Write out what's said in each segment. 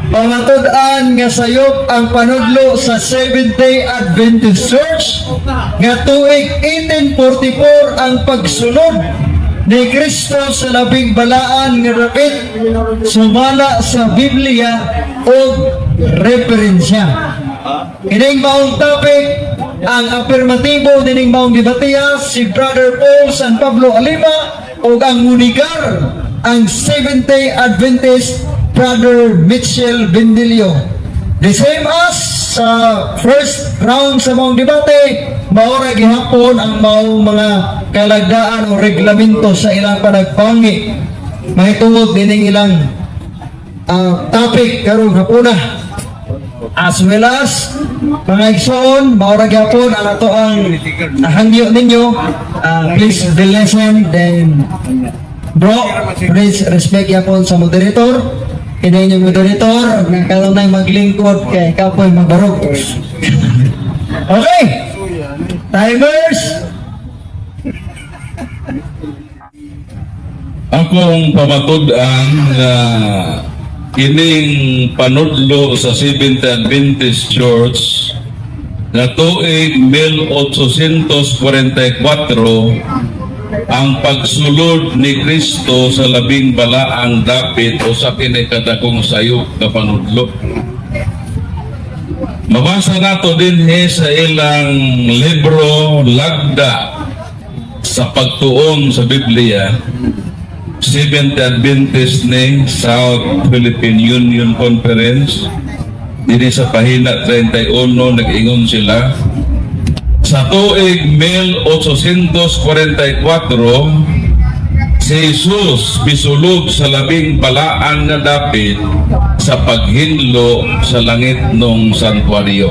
Pamatud-an nga sayop ang panudlo sa Seventh-day Adventist Church nga tuig 1844 ang pagsulod ni Kristo sa labing balaan nga dapit sumala sa Biblia o referensya. Kining maong topic, ang apirmatibo nining maong debatiya si Brother Paul San Pablo Alima ug ang munigar ang Seventh-day Adventist Brother Mitchell Bendilio. The same as sa first round sa maong debate, maora gihapon ang maong mga kalagdaan o reglamento sa ilang panagpangi mahitungod dining ilang topic karong hapuna. As well as mga igsoon, maura gyapon ang ato ang hangyo ninyo. Please be listen, then bro, please respect yapon sa moderator. Kini inyong moderator nga kanunay maglingkod kay kapoy magbarog. Okay. Timers. Akong pamatud-an nga kining panudlo sa Seventh Adventist Church na tuig 1844 ang pagsulod ni Kristo sa labing balaang dapit o sa kinikadakong sayop nga panudlo. Mabasa nato dinhi sa ilang libro Lagda sa Pagtuon sa Biblia, Seventh Adventist ni South Philippine Union Conference. Dini sa pahina 31, nag-ingon sila sa tuig 1844 si Jesus misulod sa labing balaan nga dapit sa paghinlo sa langit nung santuario.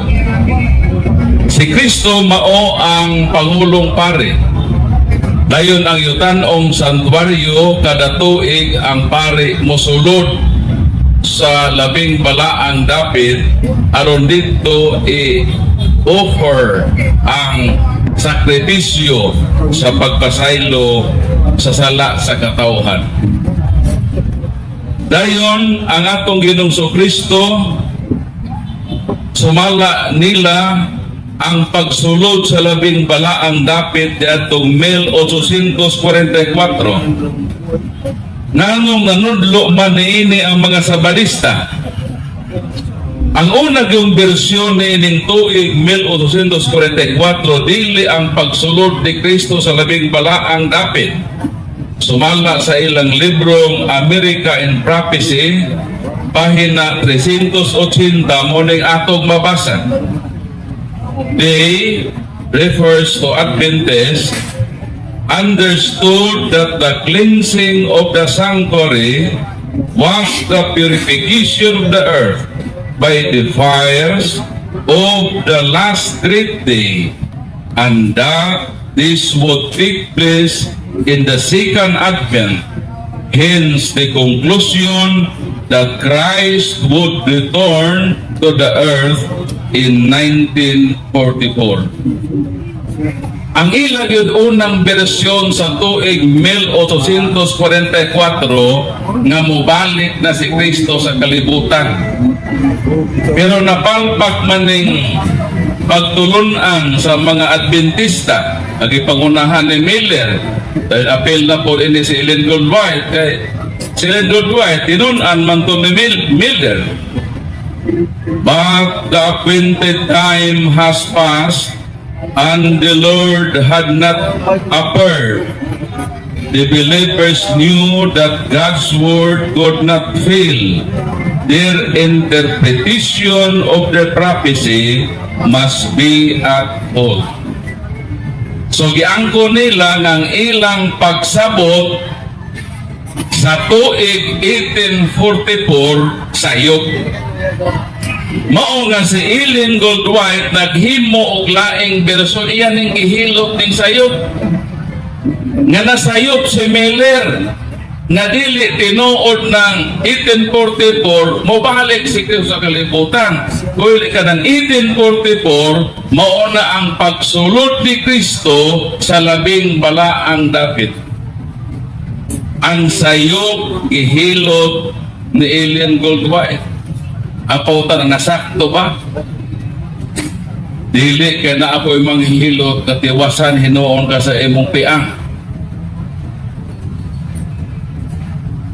Si Kristo mao ang pangulong pare. Dayon ang yutanong santuario, kada tuig ang pare mosulod sa labing balaang dapit aron dito i-offer ang sakripisyo sa pagpasaylo sa sala sa katawhan. Dayon ang atong Ginoong Kristo, sumala nila ang pagsulod sa labing balaang dapit diadtong 1844. Nganong nanudlo man niini ang mga Sabadista? Ang una yung bersyon niining tuig 1844, dili ang pagsulod ni Kristo sa labing balaang dapit. Sumala sa ilang librong America in Prophecy, pahina 380, mao ning atong mabasa. They refers to Adventists understood that the cleansing of the sanctuary was the purification of the earth by the fires of the last great day, and that this would take place in the second advent. Hence the conclusion that Christ would return to the earth in 1944. Ang ilang yun unang bersyon sa tuig 1844 nga mobalik na si Kristo sa kalibutan. Pero napalpak man ning pagtulunan sa mga Adventista, nagipangunahan ni Miller, dahil apel na po ini si Ellen Goldwhite, kay si Ellen Goldwhite, tinun-an man to ni Miller. But the appointed time has passed and the Lord had not appeared. The believers knew that God's word could not fail. Their interpretation of the prophecy must be at fault. So giangko nila ng ilang pagsabot sa tuig 1844 sayop. Mao nga si Ellen Goldwhite naghimo og laing bersyon, iya ning gihilot ning sayop. Nga nasayop si Miller nga dili tinuod ng 1844 mobalik si Kristo sa kalibutan. Kung ka ng 1844, mao na ang pagsulod ni Kristo sa labing balaang dapit. Ang sayop gihilot ni Ellen Goldwhite. Ang pauta na nasakto ba? Dili kay na ako imong hilot, katiwasan hinuon ka sa imong piang.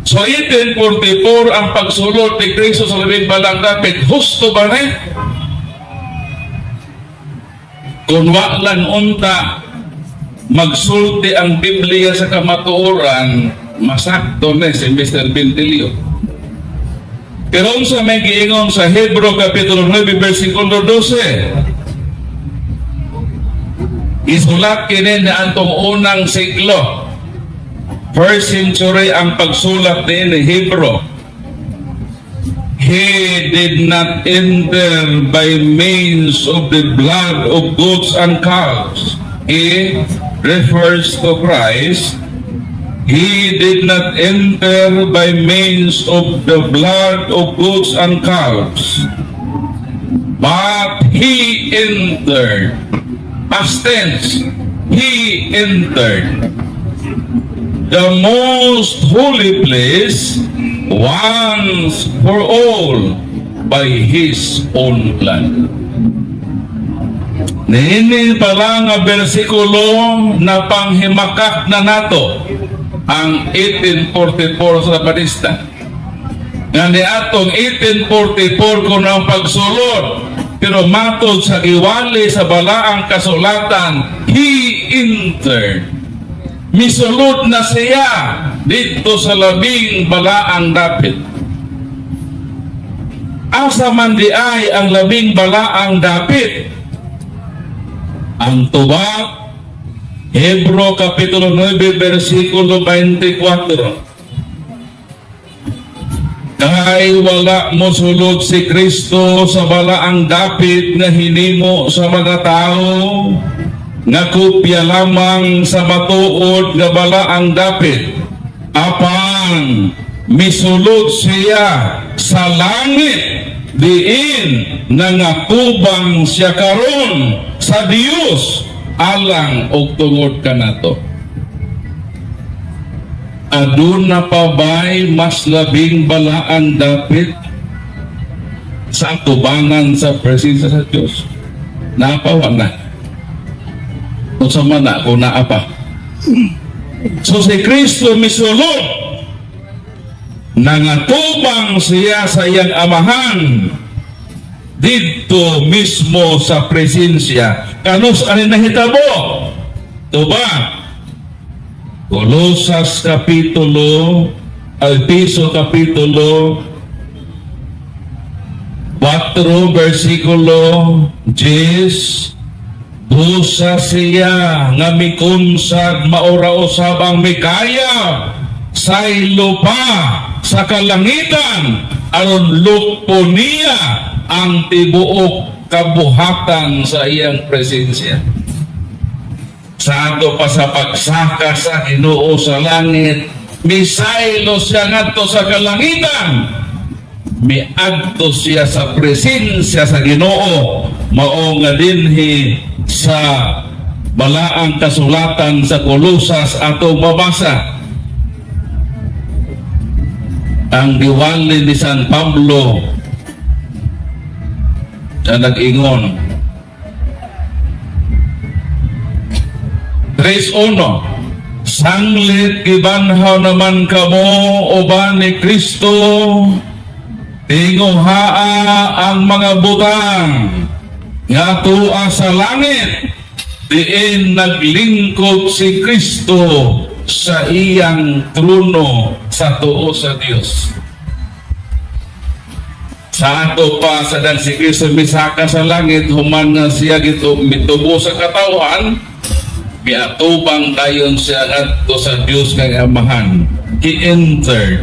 So 1844 ang pagsulod ni Kristo sa labing balaang dapit. Husto ba ni? Kung wa lang unta magsulti ang Biblia sa kamatuoran, masakto ni si Mr. Bentilio. Pero unsa may giingon sa Hebrew Kapitulo 9 versikulo 12? Isulat kini na antong unang siglo. First century ang pagsulat ni Hebrew. He did not enter by means of the blood of goats and calves. He refers to Christ. He did not enter by means of the blood of goats and calves, but he entered. Past tense. He entered the most holy place once for all by his own blood. Niini pa lang nga bersikulo na panghimakak na nato ang 1844 sa Sabadista. Nga niatong 1844 kuno ang pagsulod, pero matod sa giwali sa balaang kasulatan, he entered. Misulod na siya dito sa labing balaang dapit. Asa man di ay ang labing balaang dapit? Ang tubag, Hebro Kapitulo 9, versikulo 24. Kay wala mo sulod si Kristo sa balaang dapit nga hinimo sa mga tao, nga kopya lamang sa matuod nga balaang dapit. Apan misulod siya sa langit, diin nangatubang siya karon sa Dios alang og tungod kanato. Aduna pa ba'y mas labing balaang dapit sa atubangan sa presensya sa Diyos? Napawa na. Kung sa man na, kung naa pa. So si Kristo misulod, nangatubang siya sa iyang amahan didto mismo sa presensya. Kanus ani nahitabo? Tuba. Kolosas Kapitulo, Efeso Kapitulo 4 versikulo 10. Busa siya nga mikunsad, maura usab ang mikayab saylo pa sa kalangitan, aron lukpo niya ang tibuok kabuhatan sa iyang presensya. Sa ato pa sa pagsaka sa Ginoo sa langit, misaylo siya ngadto sa kalangitan, miadto siya sa presensya sa Ginoo. Mao nga dinhi sa balaang kasulatan sa Kolosas ato mabasa ang giwali ni San Pablo na nag-ingon 3:1, "Sanglit gibanhaw naman kamo uban ni Kristo, tinguhaa ang mga butang nga tua sa langit, diin naglingkod si Kristo sa iyang trono sa tuo sa Dios." Sa ato pa sa dan si Kristo misaka sa langit, human nga siya gito mitubo sa katawan, miatubang dayon siya ngadto sa Dios kang Amahan. He entered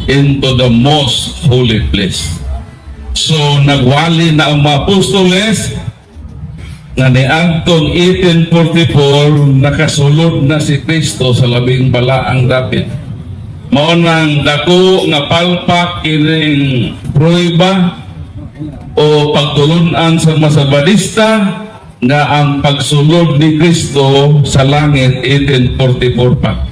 into the most holy place. So nagwali na ang mga apostoles nga niadtong 1844 nakasulod na si Kristo sa labing balaang dapit. Mao nang dako nga palpak kining prueba o pagtulunan sa mga Sabadista nga ang pagsulod ni Kristo sa langit 1844 pa.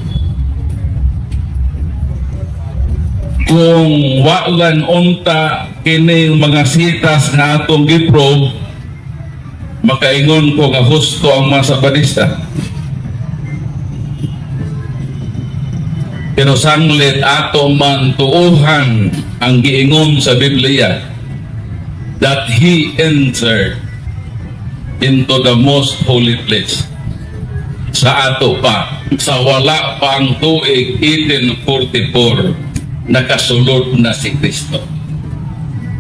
Kung walan unta kining mga sitas nga atong giprove, makaingon ko nga husto ang mga Sabadista. Pero sanglit ato man tuuhan ang giingon sa Biblia that He entered into the most holy place sa ato pa, sa wala pa ang tuig 1844, nakasulod na si Kristo.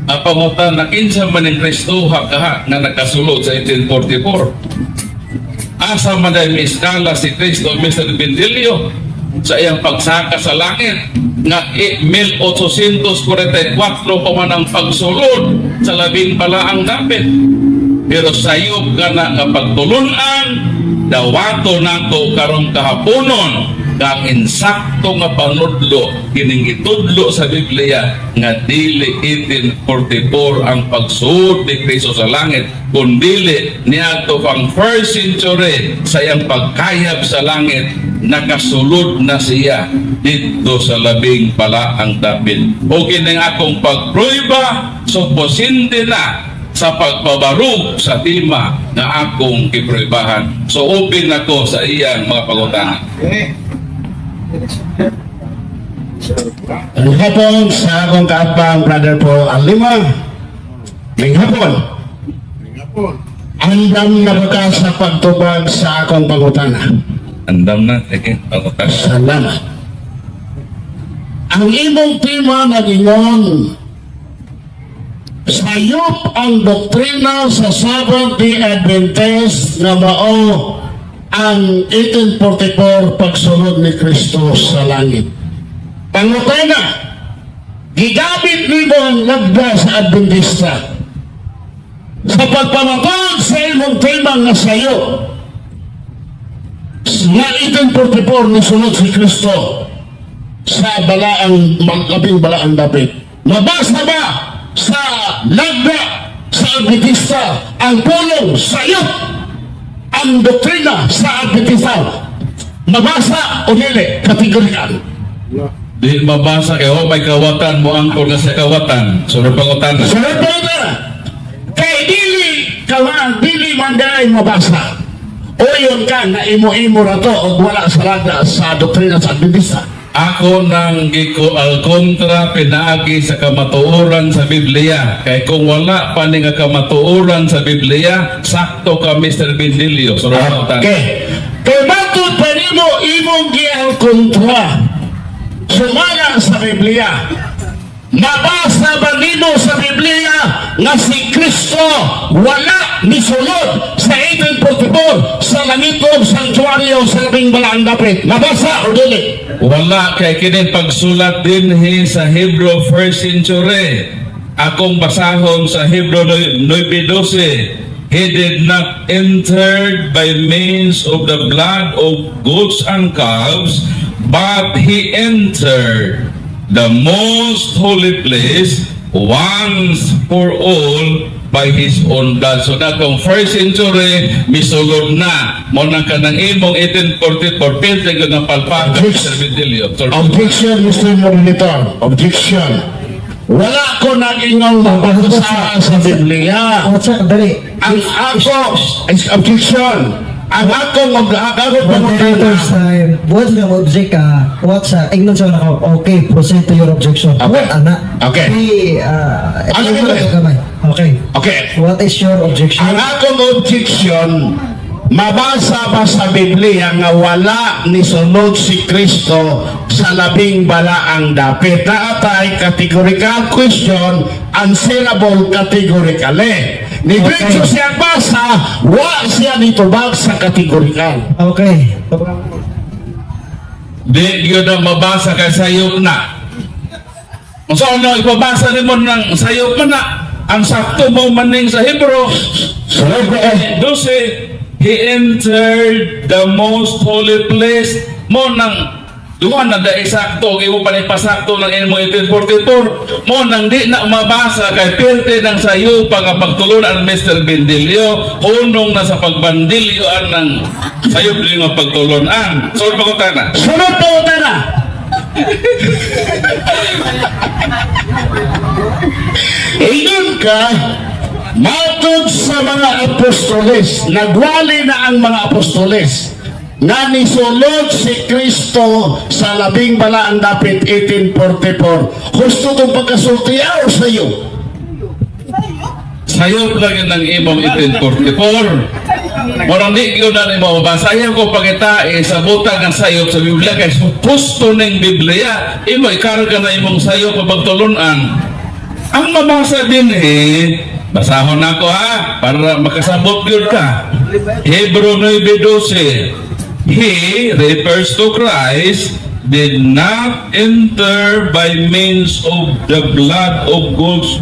Ang pangutana, kinsa man ang Kristo kaha nga nakasulod sa 1844? Asa man dahil may iskala si Kristo, Mr. Bendilio, sa iyang pagsaka sa langit nga 1844 pa man ang pagsulod sa labing balaang dapit? Pero sayop ka na nga pagtulunan, dawato nato karong kahaponon kang insakto nga panudlo kining gitudlo sa Biblia nga dili 1844 ang pagsuod ni Kristo sa langit, kundili niadto pang first century, sa iyang pagkayab sa langit, nakasulod na siya didto sa labing balaang dapit. O kining akong pagprueba, supisiyente na sa pagpabarug sa tema na akong gipruebahan. So open ako sa iyang mga pangutana. Ang hapon sa akong kaatbang, Brother Paul Alima. Ning hapon. Andam na ba ka sa pagtubag sa akong pangutana? Andam na, sige, pangutana. Salamat. Ang imong tema nag-ingon, sayop ang doktrina sa Seventh-day Adventist nga mao ang 1844 pagsunod ni Kristo sa langit. Pangutana, gigamit nimo ang lagda sa Adventista sa pagpamatuod sa imong tema nga sayop nga 1844 nisunod si Kristo sa balaang labing balaang dapit. Mabasa ba sa lagda sa Adventista ang pulong sayop ang doktrina sa Adventista? Mabasa o dili? Kategorikal. Di mabasa kay oh, may kawatan mo angkor nga sa kawatan. Sunod pangutana. Sunod pa ito. Kay dili kawan, dili man dahil mabasa. O yun ka na imo-imo na to o wala sa lagda sa doktrina sa Adventista. Ako nang giko al kontra pinaagi sa kamatuoran sa Biblia. Kay kung wala pa ni nga kamatuoran sa Biblia, sakto ka, Mr. Bendilio. Sunod pangutana. Okay. Kay matod pa nimo imong giang kontra sumala sa Biblia. Mabasa ba nimo sa Biblia nga si Kristo wala nisulod sa 1844 sa langitong sanctuaryo sa labing balaang dapit? Mabasa o dili? Wala, kay kini pagsulat dinhi sa Hebrew first century. Akong basahon sa Hebrew 9:12. "He did not enter by means of the blood of goats and calves, but He entered the most holy place once for all by His own blood." So na kung first century, misulod na. Mo nang kanang imong 1844, pilti ko ng palpakan, Mr. Vidilio. So, Objection, Mr. Moderator. Objection. Wala ko nag-ingong mabasa sa Biblia. What's dali. Ang ako, objection. Ang akong ako Moderators, buhat nga object ka, what sa, ingnon sa ako, okay, proceed to your objection. Okay. What, ana? Okay. Di, Ano ito ito eh? gamay. Okay. Okay. What is your objection? Ang akong objection, mabasa ba sa Biblia nga wala ni sunod si Kristo sa labing balaang dapit? Naatay categorical question, answerable categorically. Ni Diretso siya basa, wa siya nitubag sa categorical. Okay. Di yun ang mabasa kay sayop na. So ano, ipabasa nimo ng sayop man na. Ang sakto mo maning sa Hebrew, Sunod ko eh. 12, "He entered the most holy place." Mo nang duha na dai sakto, imo pa pasakto ng imo 1844. Mo nang di na mabasa kay pirte ng sayo pa nga pagtulunan, Mr. Bendilio, hunong na sa pagbandilyo ang ng sayop nga pagtulunan. So pagutana. Sunod po na. Ingon ka, matod sa mga apostoles, nagwali na ang mga apostoles, nga nisulod si Kristo sa labing balaang dapit 1844. Husto tong pagkasulti o sayop? Sayop lang yun ang imong 1844. Murang di yun na nimo mabasa. Ayaw ko pangita eh, sa butang ang sayop sa Biblia kay husto ning Biblia. Imo ikarga na imong sayop pagtulunan. Ang mabasa din eh, basahon nako ha, para makasabot yun ka. Hebrew 9:12. He refers to Christ, did not enter by means of the blood of goats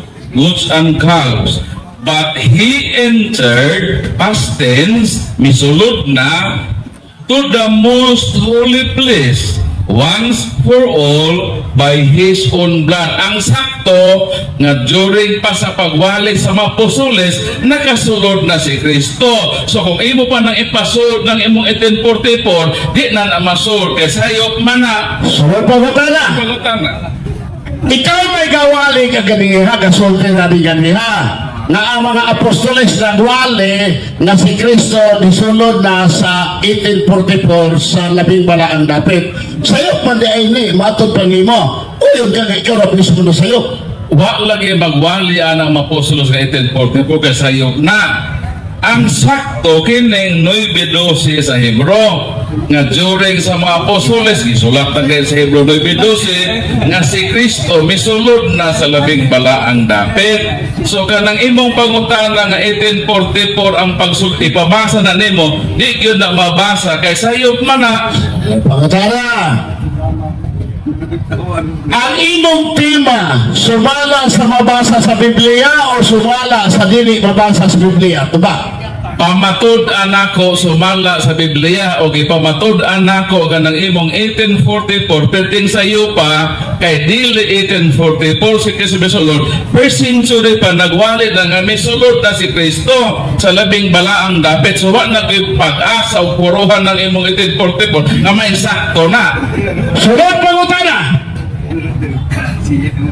and calves, but he entered, past tense, misulod na, to the most holy place once for all by his own blood. Ang sakto nga during pa sa pagwali sa mga apostoles, nakasulod na si Kristo. So kung imo pa nang ipasulod ng imong 1844, di na na masulod. Kay sayop man na. Sunod pangutana. Pangutana. Ikaw may gawali ka ganiha, kasulti na di ganiha, nga ang mga apostoles nagwali nga si Kristo nisulod na sa 1844 sa labing balaang dapit. Sayop man di ay ni, matod pa nimo. Uyon ka nga ikaw ra mismo na sayop. Wa lagi magwali anang mapostolos nga 1844 kay sayop na. Ang sakto kining 9:12 sa Hebro nga during sa mga apostoles gisulat na kayo sa Hebro 9:12 nga si Kristo misulod na sa labing balaang dapit. So kanang imong pangutana nga 1844 ang pagsulti, ipabasa na nimo, di gyud na mabasa kay sayop man na. Pangutana. Ang imong tema, sumala sa mabasa sa Biblia o sumala sa dili mabasa sa Biblia? Diba? Pamatud-an nako sumala sa Biblia o ipamatud-an nako kanang imong 1844 perting sayo pa kay dili 1844 si Kristo misulod. First century pa nagwali na nga misulod na si Kristo sa labing balaang dapit. So wa na pag-asa o puruhan ng imong 1844 nga may sakto na. Sunod pangutana.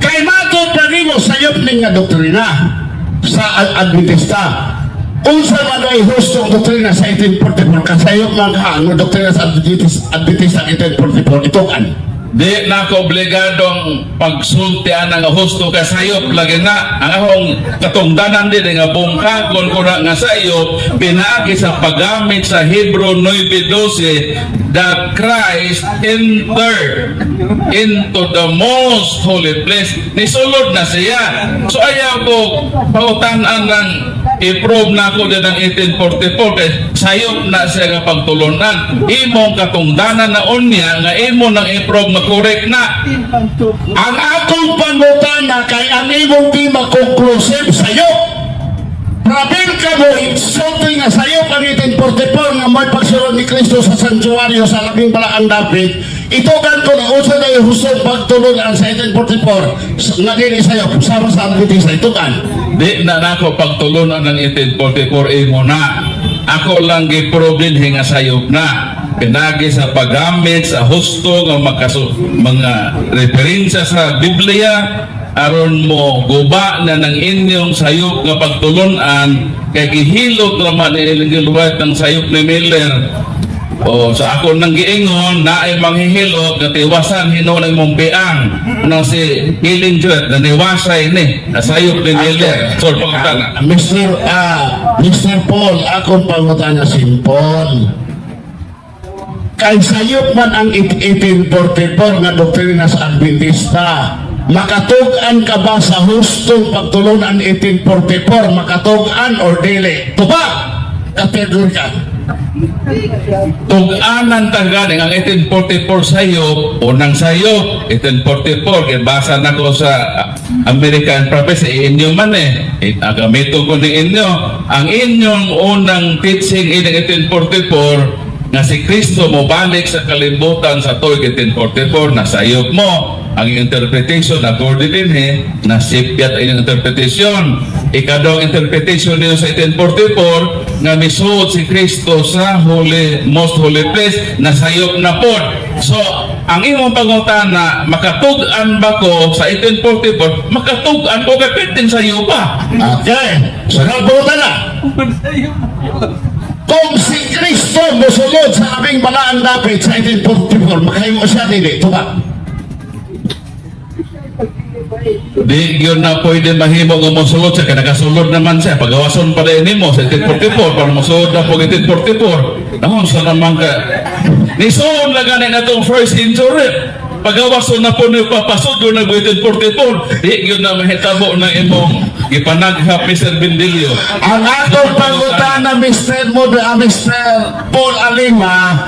Kay matod pa nimo sayop ning nga doktrina sa Adventista. Unsa man ay husto ang doktrina sa 1844 kasayop man ka ang doktrina sa Adventista 1844 itukan? Di na ako obligadong pagsultian ang husto kay sayop lagi na. Ang akong katungdanan din nga bungkagon ko na nga sayop pinaagi sa paggamit sa Hebrew 9:12 that Christ entered into the most holy place. Nisulod na siya. So ayaw ko pautan-an ng i-prove na ako din ang 1844 kay sayop na siya nga pagtulunan. Imong katungdanan na unya nga imo nang i-prove nga correct na. Ang akong pangutana kay ang imong tema conclusive sayop. Prabil ka mo insulting nga sayop ang 1844 nga may pagsulod ni Kristo sa santuario sa labing balaang dapit. Itukan ko na unsa na hustong pagtulunan sa 1844 nga dili sayop sama sa Adventista itukan. Di na nako pagtulunan ng 1844 imo na. Ako lang gi-prove din nga sayop na. Pinagi sa paggamit sa husto nga mga referensya sa Biblia aron mo guba na ng inyong sayop nga pagtulunan kay gihilot raman ni Ellen G. White ng sayop ni Miller. O sa ako nang giingon na ay manghihilot nga tiwasan hinuon ang imong piang nang si Ellen G. White na niwasay ni nasayop ni Miller. So pangutana. Mr. Paul, akong pangutana simple. Kay sayop man ang 1844 nga doktrina sa Adventista. Makatug-an ka ba sa hustong pagtulunan 1844? Makatug-an or dili? Tuba! Kategory ka. Tug-anan taganing ang 1844 sayop, unang sayop, 1844, kay basa na ko sa American Prophecy, inyo man eh. Gamito ko ni inyo. Ang inyong unang teaching in 1844, nga si Kristo mobalik sa kalibutan sa tuig 1844, nasayop mo. Ang interpretation, according din eh, nasipyat ang inyong interpretation. Ikaduhang interpretation niyo sa 1844, nga misuod si Kristo sa holy, most holy place, nasayop na pod. So, Ang imong pangutana, makatug-an ba ko sa 1844? Makatug-an ko kay perting sayo pa. Okay. Sunod pangutana. Kung si Kristo musulod sa labing balaang dapit sa 1844, makahimo siya, dili? Tubag. Di yun na pwede mahimo nga mosulod siya kay nakasulod naman siya. Pagawason pa rin nimo sa 1844 para mosulod na po 1844. Nahon sa naman ka. Nisulod na gani na itong first century. Pagawason na po ni papasudlo na 1844. Di yun na mahitabo ng imong gipanaghap, Mr. Bendilio. Ang atong pangutana, Mr. Mod, Mr. Paul Alima,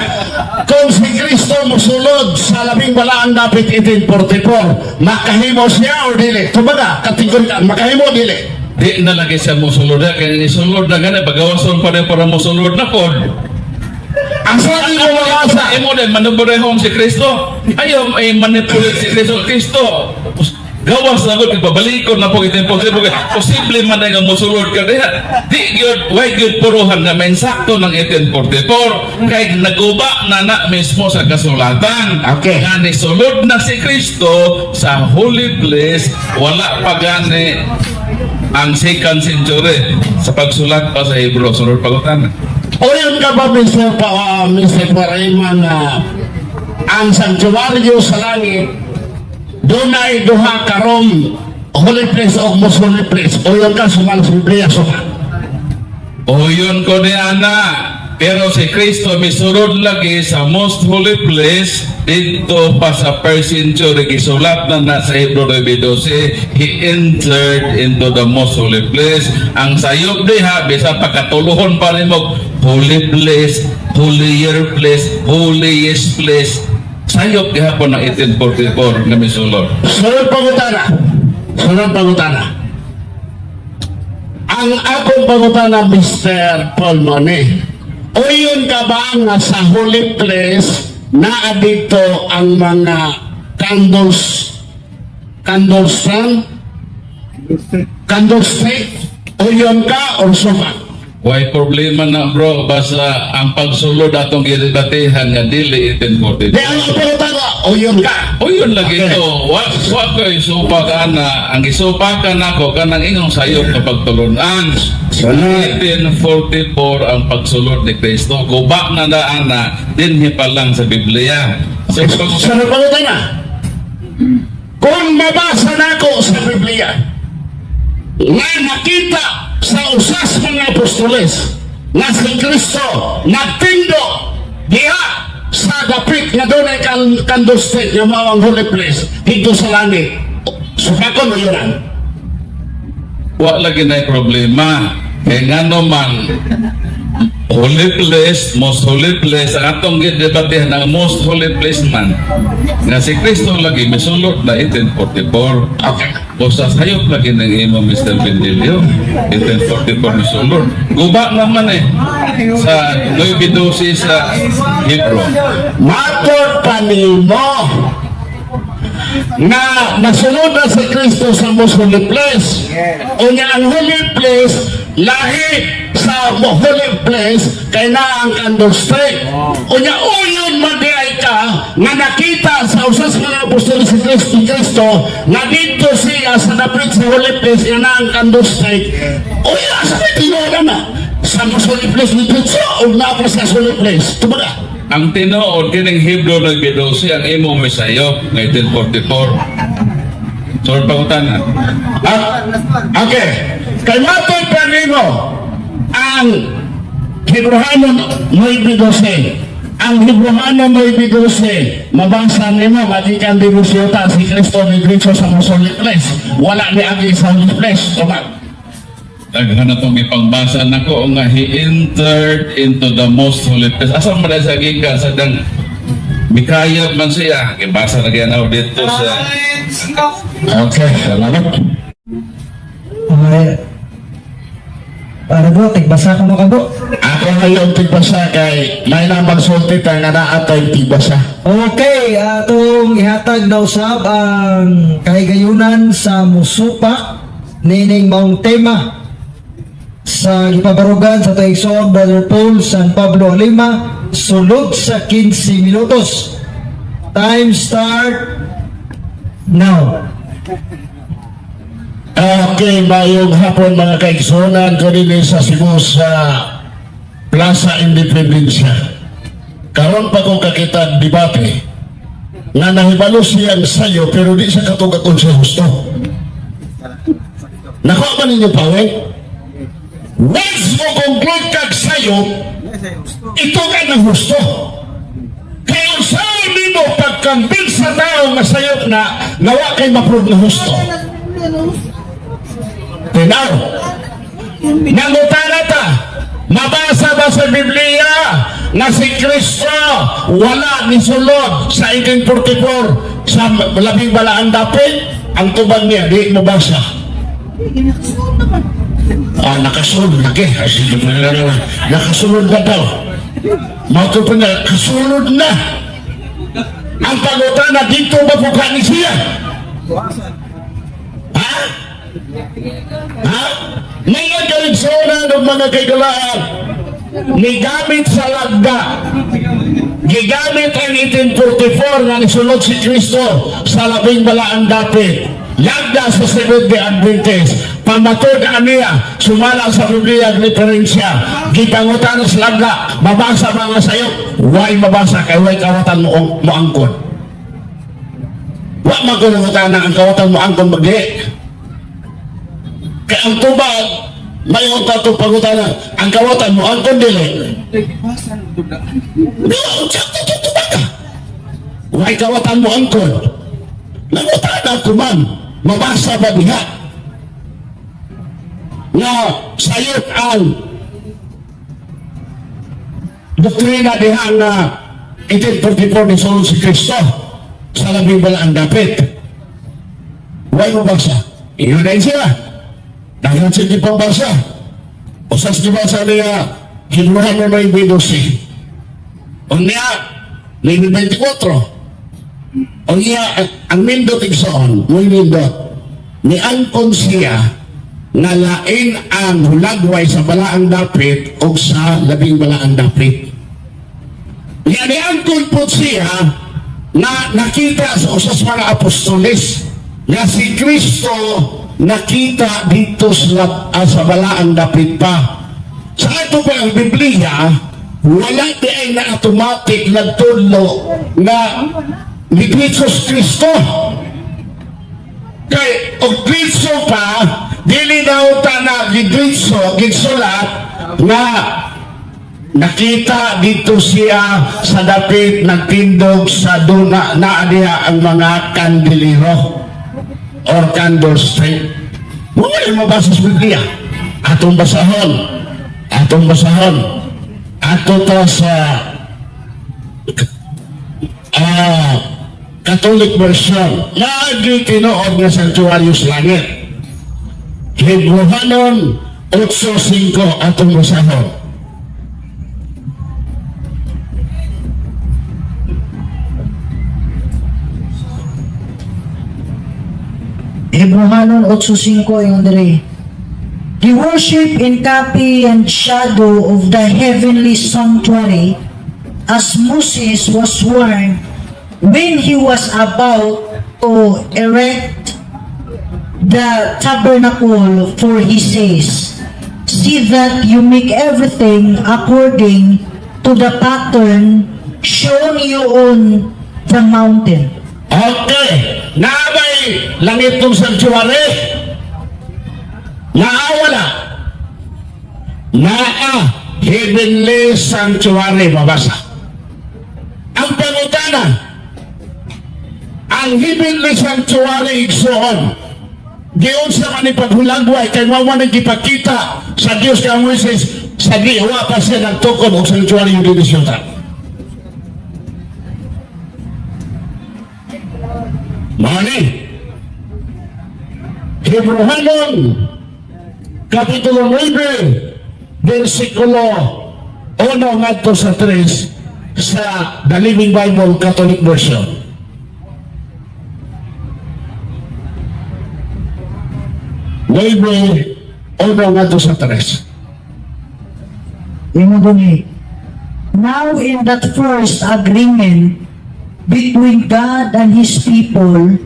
kung si Kristo musulod sa labing balaang dapit 1844, makahimo siya or dili? Tubaga, katingkon ka, makahimo, dili? Di na lagi siya mosulod na. Kaya nisulod na gani. Pagawason pa rin para mosulod na po. Ang sabi mo mabasa, Imo din manubrehon si Kristo. Ayaw ay manipulate si Kristo. Kristo gawas na gud, ipabalikon na po 1844. Posible man na nga mosulod ka diha. Di gyud, way gyud puruhan nga mensakto ng 1844 kay naguba na na mismo sa kasulatan. Nga nisulod na si Kristo sa holy place, wala pa gani ang second century sa pagsulat pa sa Hebrew. Sunod pagutana. O yun ka ba, Mr. Parema, na ang sanktuaryo sa langit, dunay duha ka room, holy place o most holy place? O yun ka sumang sa Biblia, suma? O yun ko ni Ana. Pero si Kristo misulod lagi sa most holy place dito pa sa first century. Gisulat na na sa Hebrew 9:12, he entered into the most holy place. Ang sayop diha, bisa pagkatuluhon pa rin mo, holy place, holier place, holiest place. Sayop gihapon ng 1844 nga misulod. Sunod pangutana. Sunod pangutana. Ang akong pangutana, Mr. Paul Mone, o yun ka ba nga sa holy place naa dito ang mga candles, candles stand, candlestick? O yun ka or suka? Why problema na, bro, basta ang pagsulod atong gidebatehan nga dili 1844. Di ang pangutana, o yun ka? O yun lagi to. Wa ko'y supak ana. Ang gisupakan nako kanang ingong sayop nga pagtulunan. Sunod. 1844 ang pagsulod ni Kristo. Guba na na ana dinhi pa lang sa Biblia. So, Sunod pangutana. Kung mabasa nako sa Biblia nga nakita sa usas mga apostoles nga si Kristo nagtindo diha sa dapit nga dunay candlestick nga mao ang holy place dito sa langit, supakon o yunan? Wa lagi na problema. Kaya nga naman, holy place, most holy place, ang atong gidebatehan ang most holy place man. Nga si Kristo lagi misulod na 1844. O sa sayop lagi ng imo, Mr. Bendilio, 1844 misulod. Guba naman eh, sa 9:12 sa Hebrew. Matod pa nimo nga nasunod na si Kristo sa most holy place. Unya ang holy place lahi sa holy place kay na ang candlestick. Unya uyon man di ay ka nga nakita sa usas mga apostol si Kristo nga dito siya sa dapit sa holy place nga na ang candlestick. Unya sa tinuod na sa most holy place ni Kristo o naa pa sa holy place. Tubaga. Ang tinuod kining Hebrew 9:12 ang imo misayop 1944. So pangutana. Ah, okay. Kay matod pa nimo ang Hebreano 9:12. Ang Hebreano 9:12, mabasa nimo magikan di siyota si Kristo ni Kristo sa most holy place. Wala ni agi sa holy place. Tama. Daghan na itong ipangbasa nako nga he entered into the most holy place. Asa man na sa gikan sa dang Mikayab man siya. Gibasa na kaya na dito sa Okay, salamat. Ay, para bro, tigbasa ko mo ka bro. Ako ngayon tigbasa kay may nang magsulti ta nga naa tay tigbasa. Okay, atong ihatag na usab ang kahigayunan sa musupak nining maong tema sa gipabarugan sa Taigsoon Brother Paul San Pablo Lima sulod sa 15 minutos. Time start now. Okay, mayong hapon, mga kaigsunan ko dinhi sa Cebu sa Plaza Independencia. Karon pa ko kakita debate nga nahibalo siyang sayo pero di siya katugak kung siya husto. Nakuha ba ninyo pa, eh? Once mo conclude kag sayo, ito ka ng husto. Kaya sa nimo pagkambing sa tao nga sayop na nawa kay ma-prove na husto. Tinaw. Nangutana ta, mabasa ba sa Biblia na si Kristo wala ni sulod sa 1844 sa labing balaan dapit? Ang tubag niya, di mabasa. Ah, nakasulod lagi. Ah, sige, nakasulod na daw. Mao pa na, kasulod na. Ang pangutana, dito ba po kani siya? Ha? Ha? Mga kaligsunan ng mga kaigalaan, nigamit sa lagda. Gigamit ang 1844 nga nisulod si Kristo sa labing balaan dapit. Lagda sa Seventh-day Adventist. Pamatud aniya, sumala sa Biblia ang referensya. Gipangutan sa lagda, mabasa mga sayo. Why mabasa kay way kawatan mo moangkon. Wa man ko nangutana ang kawatan mo angkon magdi. Kay ang tubag, mayon ta itong pangutana, ang kawatan mo angkon dili. Di, sakto ito tubag ka. Way kawatan mo angkon. Nangutana ko man, mabasa ba diha? Nga sayop ang doktrina diha nga 1844 ni sulod si Kristo sa labing balaan dapit. Way mo basa? Iyon na siya. Dahil sa di pambasa. O sa gibasa niya, Hebreohanon 9:12. O niya, 9:24. O niya, ang nindot igsoon, muy nindot, ni angkon siya nga lain ang hulagway sa balaang dapit o sa labing balaang dapit. Niya ni angkon po siya na nakita sa usas mga apostoles nga si Kristo nakita dito sa balaang dapit pa. Sa ato pa ang Biblia, wala di ay na automatic nagtudlo na ni Jesus Kristo. Kay og Kristo pa, dili daw ta na gidritso, gidsulat nga nakita dito siya sa dapit nagtindog sa duna na diha ang mga kandelero or candlestick. Wala mabasa sa Biblia. Atong basahon. Atong basahon. Ato ta sa Catholic version. Lagi tinuod nga sanctuaryo sa langit. Hebreohanon 8:5, atong basahon. Hebreohanon 8:5, yung dire. The worship in copy and shadow of the heavenly sanctuary, as Moses was warned when he was about to erect the tabernacle, for he says, "See that you make everything according to the pattern shown you on the mountain." Okay. Naabay langit tong sanctuary? Naa wala? Naa heavenly sanctuary, mabasa. Ang pangutana, ang heavenly sanctuary igsoon, giunsa man ni paghulagway kay mao man ang gipakita sa Dios kang Moises sa giwa pa siya nagtukod og sanctuary yung dinhi sa Mao ni Hebreohanon Kapitulo 9, versikulo 1 ngadto sa 3 sa The Living Bible Catholic Version. 9, 1 ngadto sa 3. Ingon diri. Now in that first agreement, between God and His people.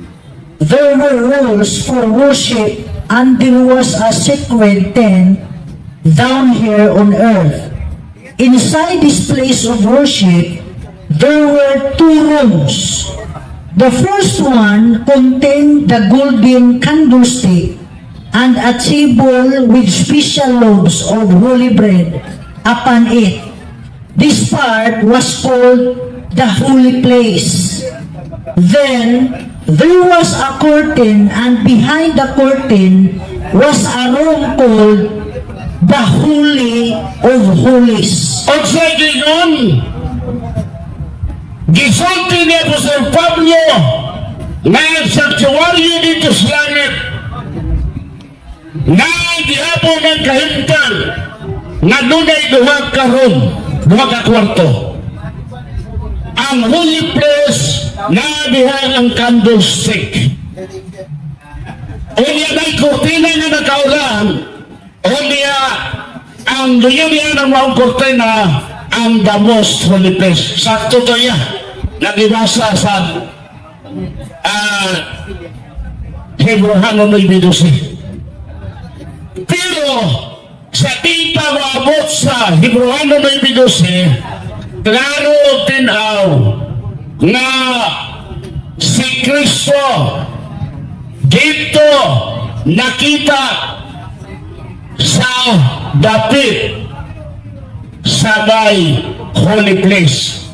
There were rules for worship and there was a sacred tent down here on earth. Inside this place of worship, there were two rooms. The first one contained the golden candlestick and a table with special loaves of holy bread upon it. This part was called the holy place. Then there was a curtain, and behind the curtain was a room called the Holy of Holies. Unsa giingon? Gisulti ni Apostol Pablo nga ang sanktuaryo didto sa langit nga gihapon ang kahimtang nga dunay duha ka room, duha ka kwarto. Ang holy place na diha ang candlestick. Unya may kurtina nga nakaulan, unya ang luyo niya ng maong kurtina ang the most holy place. Sakto to iya. Nagibasa sa Hebreohano 9:12. Pero sa di pa maabot sa Hebreohano 9:12, klaro tinaw nga si Kristo dito nakita sa dapit sa may holy place.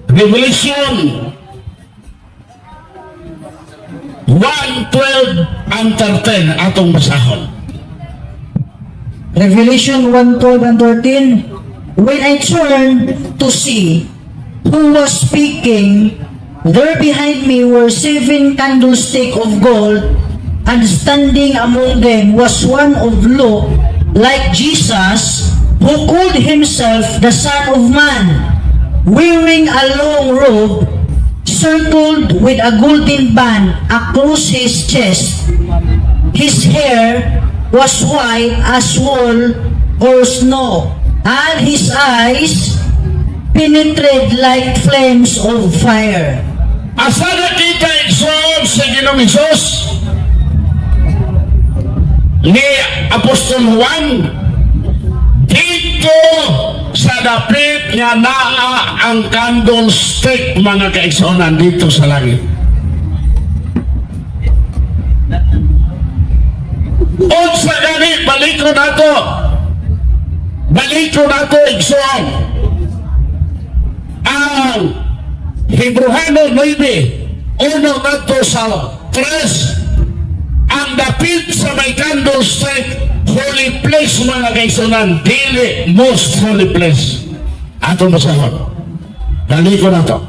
Revelation 1:12 and 13 atong basahon. Revelation 1:12 and 13. When I turned to see who was speaking, there behind me were seven candlesticks of gold, and standing among them was one of look like Jesus, who called himself the Son of Man, wearing a long robe circled with a golden band across his chest. His hair was white as wool or snow, and his eyes penetrated like flames of fire. Asa nakita, igsoon, sa Ginoong Hesus ni Apostol Juan? Dito sa dapit nga naa ang candlestick, mga kaigsuonan, dito sa langit. Unsa gani, baliko nato. Baliko nato, igsoon. Ang Hebreohano 9, 1 ngadto sa 3, ang dapit sa may candlestick, holy place, mga kaigsuonan, dili most holy place. Ato masahon. Baliko nato.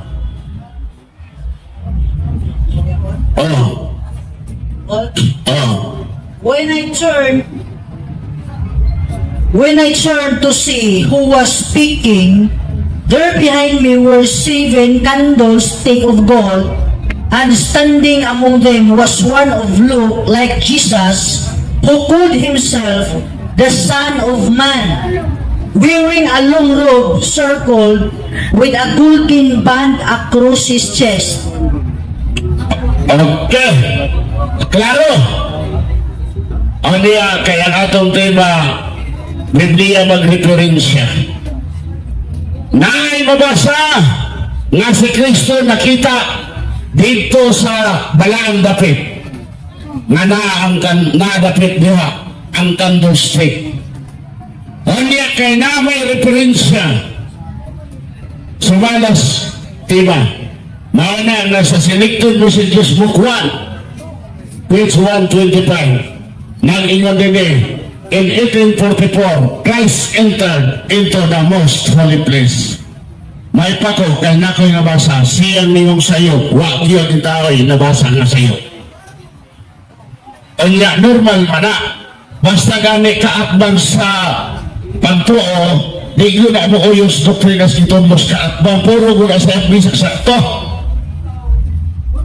Oh. When I turned to see who was speaking, there behind me were seven candlesticks of gold, and standing among them was one of look like Jesus, who called himself the Son of Man, wearing a long robe circled with a golden band across his chest. Okay. Klaro. Ano niya, kaya ang atong tema, Biblia magreferensya. Naay mabasa nga si Kristo nakita dito sa balaang dapit nga naa ang kan naa dapit diha ang candlestick. Unya kay na may referensya sumalas tema. Mao na nga sa Selected Messages Book 1, page 125, nag-ingon din eh, in 1844, Christ entered into the most holy place. May pako, kay nako'y nabasa, siyang ningong sayo, wa gyud ang tao'y nabasa nga sayo. Unya, normal man na. Basta gani kaatbang sa pagtuo, di yun na mo uyos doktrina sa itong kaatbang, puro guna sa FB sa sakto.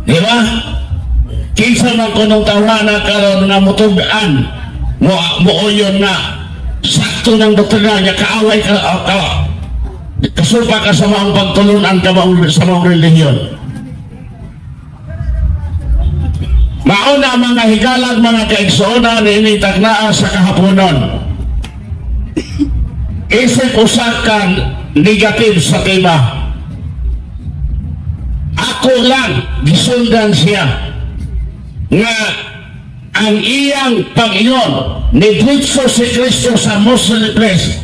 Di ba? Kinsa man kunong tawana karon nga mutug-an mo muuyon na sakto ng doktrina niya kaaway ka, ka. Kasupa ka sa maong pagtulunan ka maong, sa maong relihiyon. Mao na, mga higalag, mga kaigsuonan, ini taknaa sa kahaponon. Isip usa ka negative sa tema. Ako lang gisundan siya nga ang iyang pag-ingon ni diretso si Kristo sa most holy place,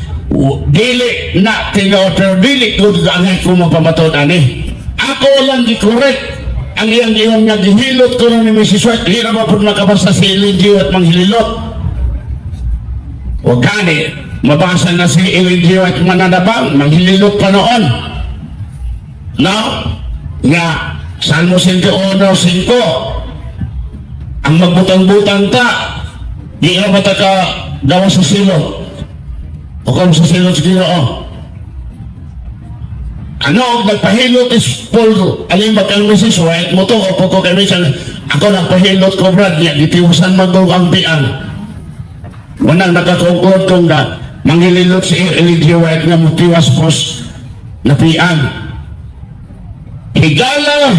dili na tinuod, pero dili ko angay ko mapamatod ani. Ako lang gi-correct ang iyang ingon nga gihilot ko ni Mrs. White. Di na ba po makabasa si Ellen G. White manghililot? O gani mabasa na si Ellen G. White mananabang manghililot pa noon, no? Nga Salmo 101:5, ang magbutang-butang ta, di na ba ta ka gawa sa silot o kung sa silot sa Ginoo? Ano, nagpahilot is Paul, alin ba kang Mrs. White, mo to, o ko kay Mrs. Ako nagpahilot ko, Brad, niya, gitiusan man ko ang piang. Wanang nakakonclude kong na, manghililot si Ellen G. White nga mutiwas pos na piang. Higala,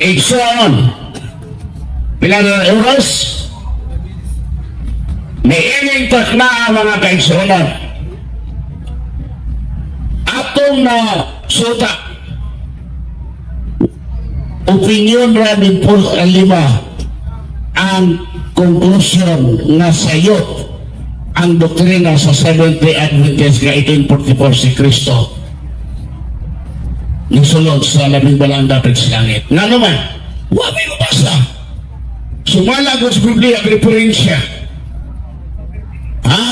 igsoon, pila na oras, niining takna ang mga kaigsuonan. Atong na suta, opinion ra ni Paul Alima ang conclusion nga sayop ang doktrina sa Seventh-day Adventist nga 1844 si Kristo nisulod sa labing balaang dapit sa langit. Nga naman, wa may mabasa. Sumala ko sa Biblia, referensya. Ha?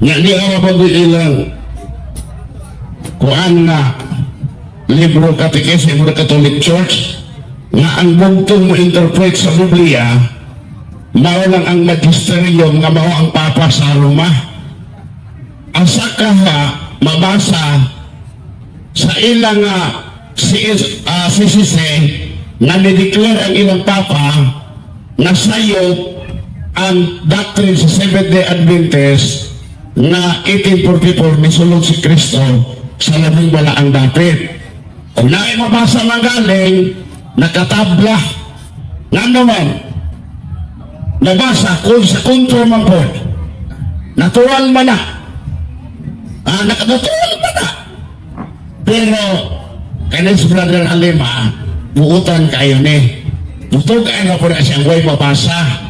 Nga ni ara ilang kuan nga libro katekismo ng Catholic Church nga ang bugtong mo interpret sa Biblia mao lang ang magisterium nga mao ang Papa sa Roma. Ang sakaha mabasa sa ilang CCC nga ni-declare ang ilang Papa nga sayop ang doctrine sa Seventh-day Adventist nga 1844 nisulod si Kristo sa labing balaang dapit. Kung naay mabasa man galing, nakatabla. Nga naman, nabasa kung sa kontra man po, natural man na. Ah, natural man na. Pero, kanis Brother Alima, buutan kayo ni. Butog ay nga po na siyang way mabasa.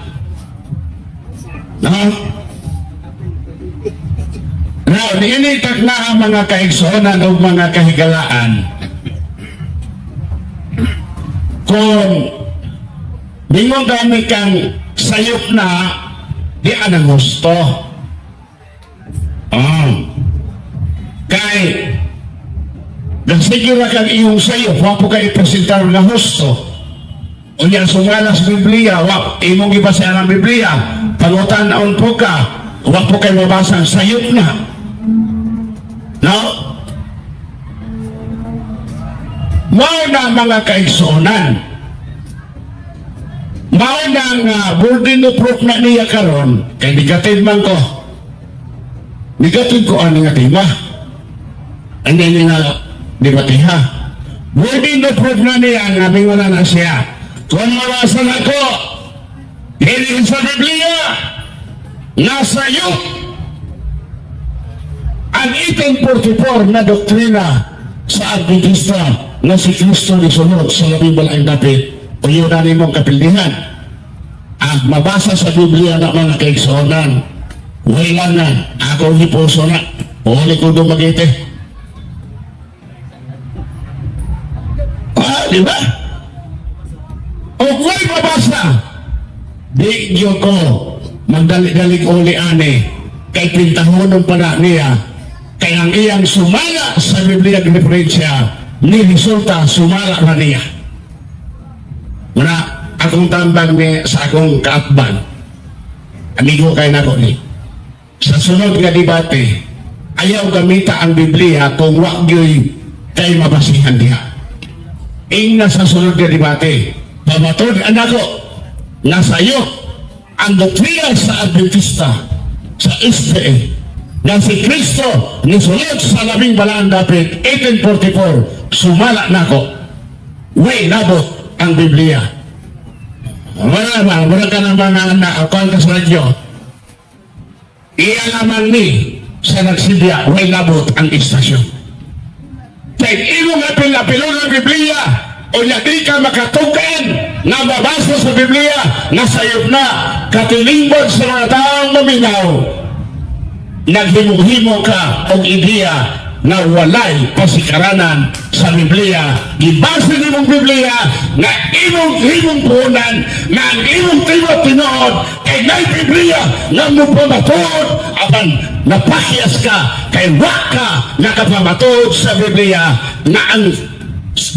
No? Now, niinitak na ang mga kaigsuonan o mga kahigalaan. Kung bingon kami kang sayop na, di anang gusto. Ah. Kay, sige ra kang iyong sayop, wa po kay ipresentar nga husto. Unya sumala sa Biblia, wa imong gibasa ang Biblia, pangutan-on po ka, wa po kay mabasa ang sayop na. No? Mao na, mga kaigsuonan. Mao na nga burden of proof na niya karon kay negative man ko. Negative ko ani nga tema. Hindi niya nga debate ha. Burden of proof na niya nga wala na siya. Kung mabasa na ko, dili sa Biblia, nasa iyo ang 1844 na doktrina sa Adventista na si Kristo ni sunod sa labing balaang dapit o yun na nimong kapildihan. Ang mabasa sa Biblia na, mga kaigsuonan, wala na, ako hipuso na, uli ko dumagite. Ah, di ba? O kung mabasa, di gyud ko magdali-dalig uli ani kay pintahonon pa na niya kay ang iyang sumala sa Biblia ng referensya ni resulta sumala na niya. Muna, akong tambang ni sa akong kaatban, amigo kay nako ni, sa sunod nga debate, ayaw gamita ang Biblia kung wa gyoy kay mabasihan diha. Ingna sa sunod nga debate, pamatod anako nga sayo ang doktrina sa Adventista sa SDA. Nga si Kristo nisulod sa labing balaang dapit 1844, sumala nako. Way labot ang Biblia. Wala ba? Wala ka ng mga anak, ako ka sa radyo. Iya naman ni sa nagsidya, way labot ang istasyon. Kay imong apil-apilon ang Biblia, o nya di ka makatukan nga mabasa sa Biblia nga sayop na katilingban sa mga taong maminaw, naghimo-himo ka og ideya nga walay pasikaranan sa Biblia. Gibase nimong Biblia nga imong himong puhunan, nga ang imong tiwa tinuod kay nay Biblia nga mo pamatuod, apan napakyas ka kay wa ka nakapamatuod sa Biblia nga ang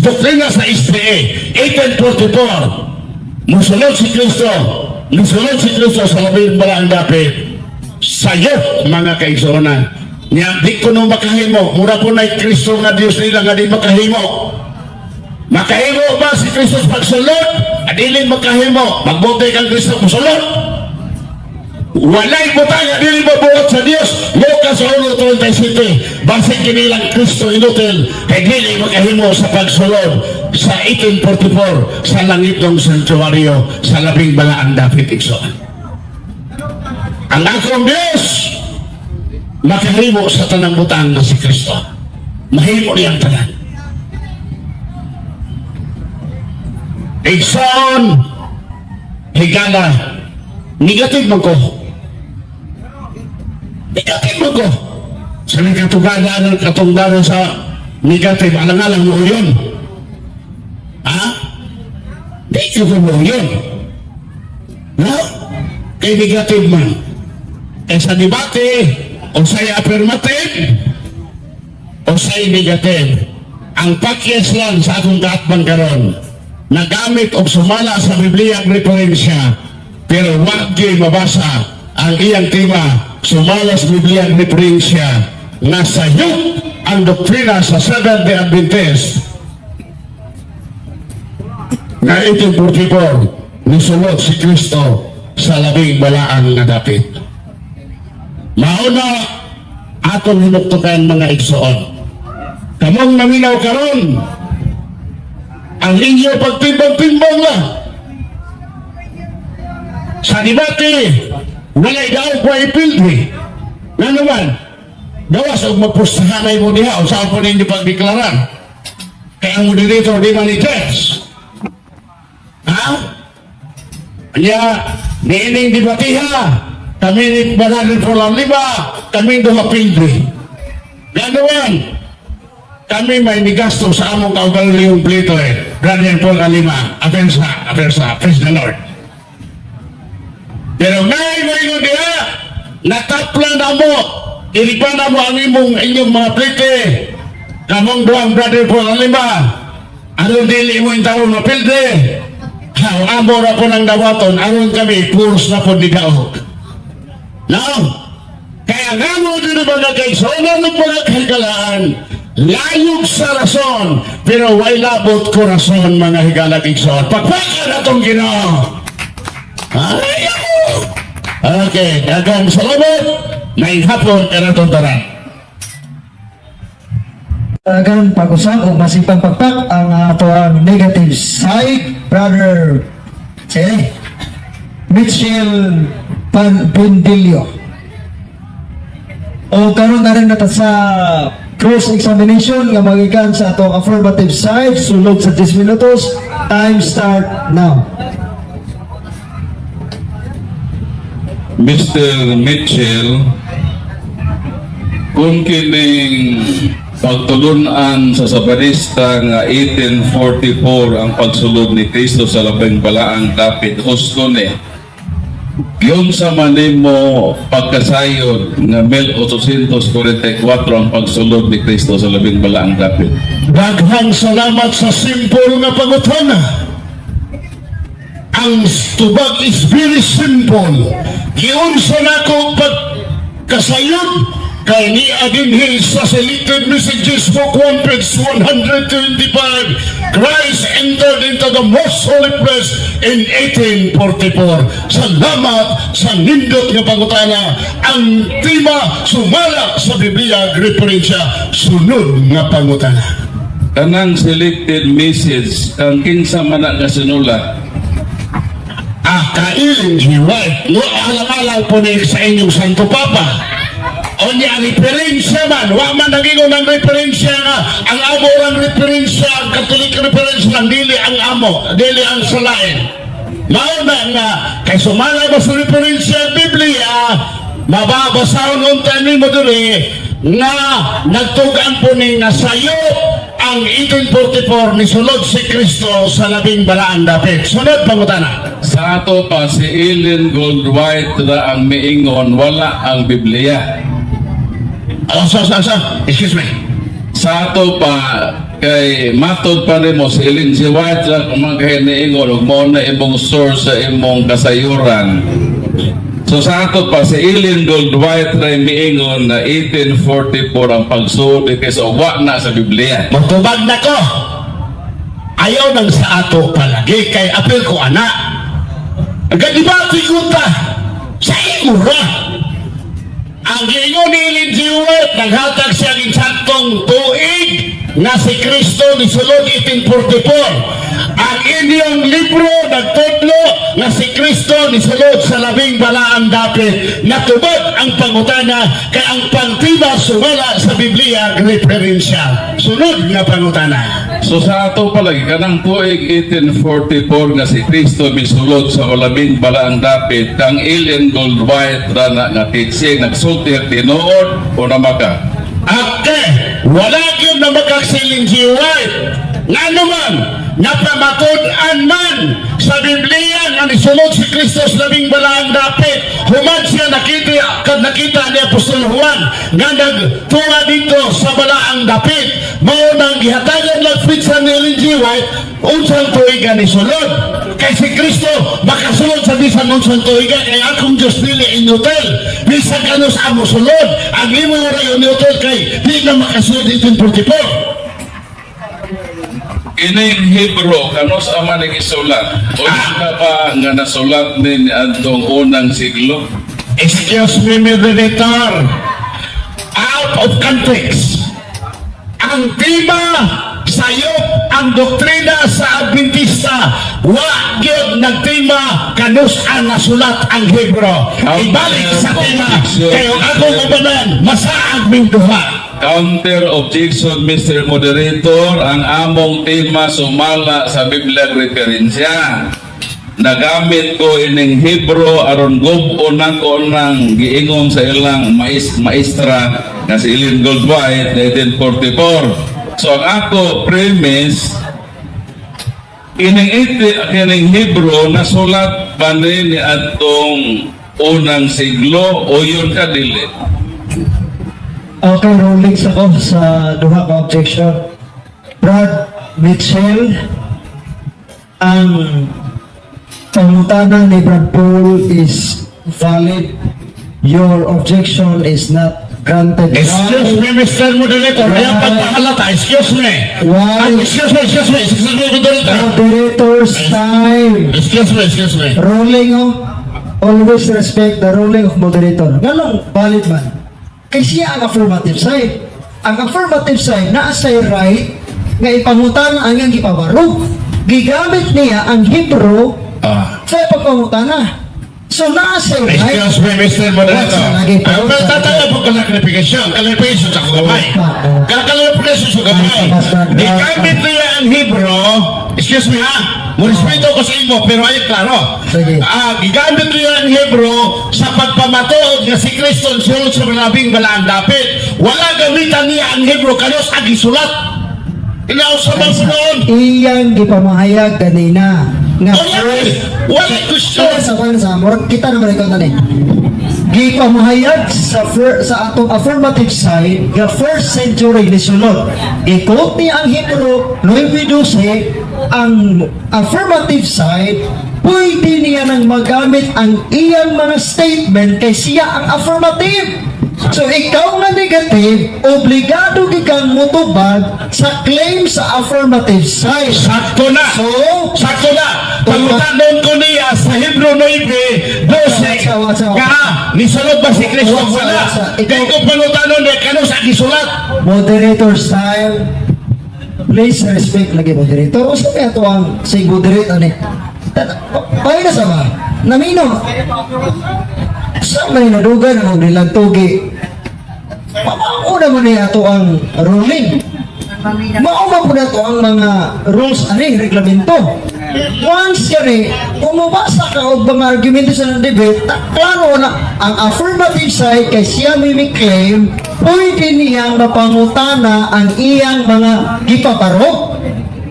doktrina sa SDA 1844, musulod si Kristo sa labing balaang dapit, sayo, mga kaigsuonan niya. Di ko no makahimo, mura po na Kristo nga Diyos nila nga di makahimo. Makahimo ba si Kristo sa pagsulod? Adili makahimo. Magbuti kang Kristo musulod, walay butang nga dili mabuhat sa Dios. Lucas 1:37. Basig kinilang Kristo inutil kay dili makahimo sa pagsulod sa 1844 sa langit ng sanctuaryo sa labing balaang dapit, igsoon. Ang akong Diyos makahimo sa tanang butang na si Kristo. Mahimo niyang tanan. Igsoon, higala, negative man ko. Negative man ko. Sa mga katungdanan, katungdanan sa negative, alang-alang mo yun. Ha? Di ko mo yun. No? Kay negative man. Eh sa debate, o sa'y affirmative, o sa'y negative. Ang pakyas lang sa akong kaatbang karon, nagamit og sumala sa Biblia ang referensya, pero wag gyud mabasa ang iyang tema sumala sa Biblia ang referensya nga sayop ang doktrina sa Seventh-day Adventist nga 1844 nisulod si Kristo sa labing balaan nga dapit. Mauna atong hinuktukan, mga igsoon. Kamong naminaw karon, ang inyo pagtimbang-timbang lang. Sa debate, walay daog, way pildi. Nga naman, gawas og magpustahanay mo diha o saan po ninyo pagdeklarar. Kaya ang moderator di man ni judge. Ha? Kanya, niining debatiha, kami ni Brother Paul Lima, kami duha pildi. Ganoon, kami may nigasto sa among kaugalingong plito eh. Brother Paul Alima, apensa, apensa, praise the Lord. Pero ngayon mo ingon diha, natapla na mo, iripa na mo ang imong inyong mga plite. Kamong duhang Brother Paul Alima, aron dili mo yung taon mapilde. Ha, amo ra po ng dawaton, aron kami, puros na po di daog. No? Kaya nga mo din mga kaigsuonan ng mga kahigalaan, layog sa rason, pero way labot korason, mga higalag igsoon. Pagpakan atong Ginoo. Ay, ako! Okay, daghang salamat. Maayong hapon kanatong tanan. Daghang pag-usap o masipang pagpak ang ato ang negative side, Brother Che Mitchell Pan Bundillo. O karon na rin nata sa cross-examination nga magikan sa atong affirmative side, sulod sa 10 minutos. Time start now. Mr. Mitchell, kung kining pagtulunan sa Sabanista nga 1844 ang pagsulod ni Kristo sa labing balaang dapit, husto ni, giunsa man nimo pagkasayod nga 1844 ang pagsulod ni Kristo sa labing balaang dapit? Daghang salamat sa simple nga pangutana. Ang tubag is very simple. Giunsa nako pagkasayod Kay nia dinhi sa Selected Messages, Book 1, page 125, Christ entered into the most holy place in 1844. Salamat sa nindot nga pangutana. Ang tema sumala sa Biblia referensya. Sunod nga pangutana. Kanang Selected Message, ang kinsa man na nga sinulat? Ah, kay Ellen G. White. No, alang-alang po ni sa inyong Santo Papa. O niya, referensya man. Wa man nagingon ang referensya nga. Ang amo ang referensya, ang Catholic reference lang, dili ang amo, dili ang salain. Mao na nga, kay sumala ba sa referensya ang Biblia, mababasahon unta nimo diri nga nagtugan po ni nga sayo ang 1844 ni sulod si Kristo sa labing balaang dapit. Sunod pangutana. Sa ato pa, si Ellen Gold White ra ang miingon wala ang Biblia. Oh, so, so, so. Excuse me. Sa ato pa, kay matod pa nimo si Ellen G. White ra kung mga niingon ug mao na imong source sa imong kasayuran. So sa ato pa, si Ellen Gold White ra miingon na 1844 ang pagsulod kay so wa na sa Biblia. Magtubag na ko. Ayaw nang sa ato palagi kay apil ko ana. Nagdebate ko ta sa imo ra. Ang giingon ni Ellen G. White, naghatag siya ng saktong tuig nga si Kristo ni sulod 1844. Ang inyong libro nagtudlo nga si Kristo ni sulod sa labing balaang dapit. Natubod ang pangutana kay ang pangtiba sumala sa Biblia referensya. Sunod nga pangutana. So sa ato palagi, kanang tuig 1844 nga si Kristo misulod sa labing balaang dapit, kang Ellen Gold White ra na nga teaching nagsulti ang tinuod o namaka? Ate, wala gyud na makagsiling si White. Nga naman, napamatud-an man sa Biblia nga nisulod si Kristo sa labing balaang dapit. Human siya nakita, kad nakita ni Apostol Juan nga nagtunga dito sa balaang dapit. Mao nang gihatagan lang pitsa ni Ellen G. White unsang tuig nga nisulod. Kay si Kristo makasulod sa bisan unsang tuig, kay akong Diyos dili inutil. Bisan kanus amo sulod, ang imo ra inutil kay di na makasulod 1844. Ining Hebro, kanus ama ni gisulat? O ka ba nga nasulat ni adtong unang siglo? Excuse me, moderator. Out of context. Ang tema sayop ang doktrina sa Adventista. Wa gyud nagtima kanus ang nasulat ang Hebro. Ibalik sa tema kay ang akong ubanan masaag ming duha. Counter objection, Mr. Moderator, ang among tema sumala sa Biblia referensya. Nagamit ko ining Hebro aron gub-on nako nang giingon sa ilang maestra nga si Ellen Gold White 1944. So ang ako premise, ining iti kining Hebro nasulat ba ni adtong unang siglo o yun ka dili? Okay, rulings ako sa duha ka objection. Brad Mitchell, ang pangutana ni Brad Paul is valid. Your objection is not granted. Excuse me, Mr. Moderator. Ayaw pagpakalata. Excuse me. Why? Ah, excuse me, excuse me, excuse me, Moderator. Moderator's time. Excuse me, excuse me. Ruling, oh. Always respect the ruling of moderator. Nganong valid man? Kay siya ang affirmative side. Ang affirmative side naa say right nga ipangutana ang iyang gipabarog. Gigamit niya ang Hebrew sa pagpangutana. So naa say right. Excuse me, Mr. Moderator. Lagi pa. Ang tataya po ka na clarification. Clarification sa kamay. Clarification sa kamay. Gigamit niya ang Hebrew. Excuse me ha. Murespeto ko sa imo, pero ay klaro. Sige. Ah, gigamit niya ang Hebrew sa pagpamatuod nga si Kristo ang sulod sa malabing balaang dapit. Wala gamitan niya ang Hebrew kanus ang gisulat. Inaw sa mga noon. Iyang gipamahayag ganina nga Wala, first wala question. Sa murag kita naman ikaw tani. Gipamahayag sa atong affirmative side nga first century ni sulod. I-quote niya ang Hebrew 9:12. Ang affirmative side, pwede niya nang magamit ang iyang mga statement kay siya ang affirmative. So ikaw nga negative, obligado gyud kang mutubag sa claim sa affirmative side. Sakto na. So, Sakto na. Pangutanon ko niya sa Hebreo 9:12. Wasa, wasa. Nga, nisulod ba si Kristo? Wasa, Wala. Wasa. Kay kung pangutanon niya, kanus ang gisulat? Moderator style, please respect lagi moderator. Usa kaya to ang sig moderate ani. Pay na sa ba? Namino. Sa may nadugan ang nilang tugi. Mao na man niya ato ang ruling. Mao man po na to ang mga rules ani, reglamento. Once kani, kung mubasa ka og mga argumento sa debate, klaro na ang affirmative side kay siya may claim, pwede niyang mapangutana ang iyang mga gipaparok.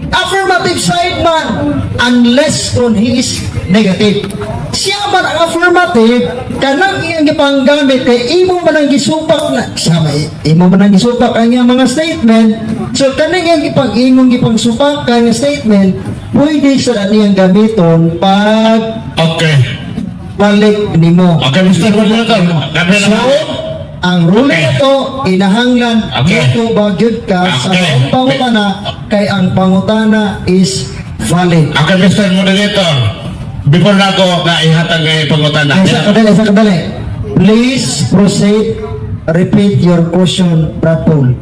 Affirmative side man, unless kung he is negative. Siya man ang affirmative, kanang iyang gipanggamit kay imo man ang gisupak na sama imo man ang gisupak ang iyang mga statement. So kanang iyang gipang imong gipangsupak ang statement, pwede sa niyang gamiton pag balik nimo. Okay, Mr. Moderator. Kami So, na. ang ruling ito, inahanglan dito gyud ka sa pangutana kay ang pangutana is valid. Okay, Mr. Moderator. Before na ako na ihatag kay pangutana. Ay, sa kadali, sa kadali. Please proceed. Repeat your question, Brad Paul.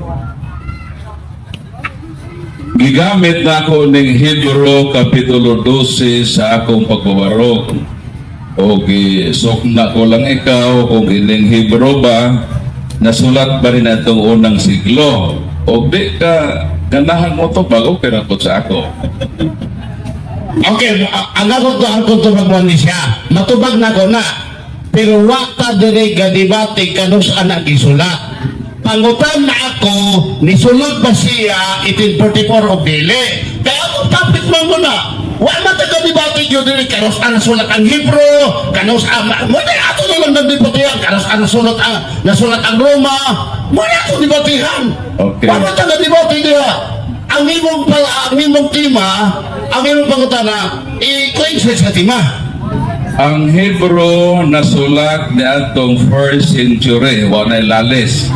Gigamit na ako ning Hebrew Kapitulo 12 sa akong pagbabarog. O sukna ko lang ikaw kung ining Hebrew ba, nasulat ba rin atong unang siglo. O di ka ganahan mo to bago pinakot sa ako. Okay, ang ako to ang tubag mo ni siya. Matubag na ko na. Pero wa ta dire gadibate kanus anak gisulat. Pangutan na ako, nisulod ba siya 1844 o dili? Kaya ako topic man mo na. Wa man ta gadibate gyud diri kanus ang nasulat ang Hebrew, kanus ang mo na ato na lang nagdebatihan, kanus ang nasulat ang Roma. Mo na ato debatihan. Wa man ta gadibate diha. Ang imong tema, ang imong pangutana, i-coincide sa tema. Ang Hebrew nasulat ni atong first century, wa na lalis.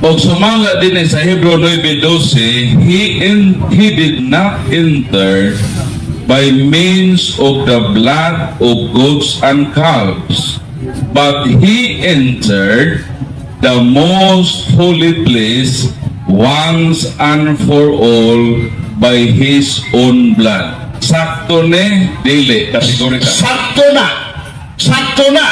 Og sumala din sa Hebrew 9:12, he did not enter by means of the blood of goats and calves, but he entered the most holy place once and for all by his own blood. Sakto ni, dili, kategorika. Sakto na. Sakto na.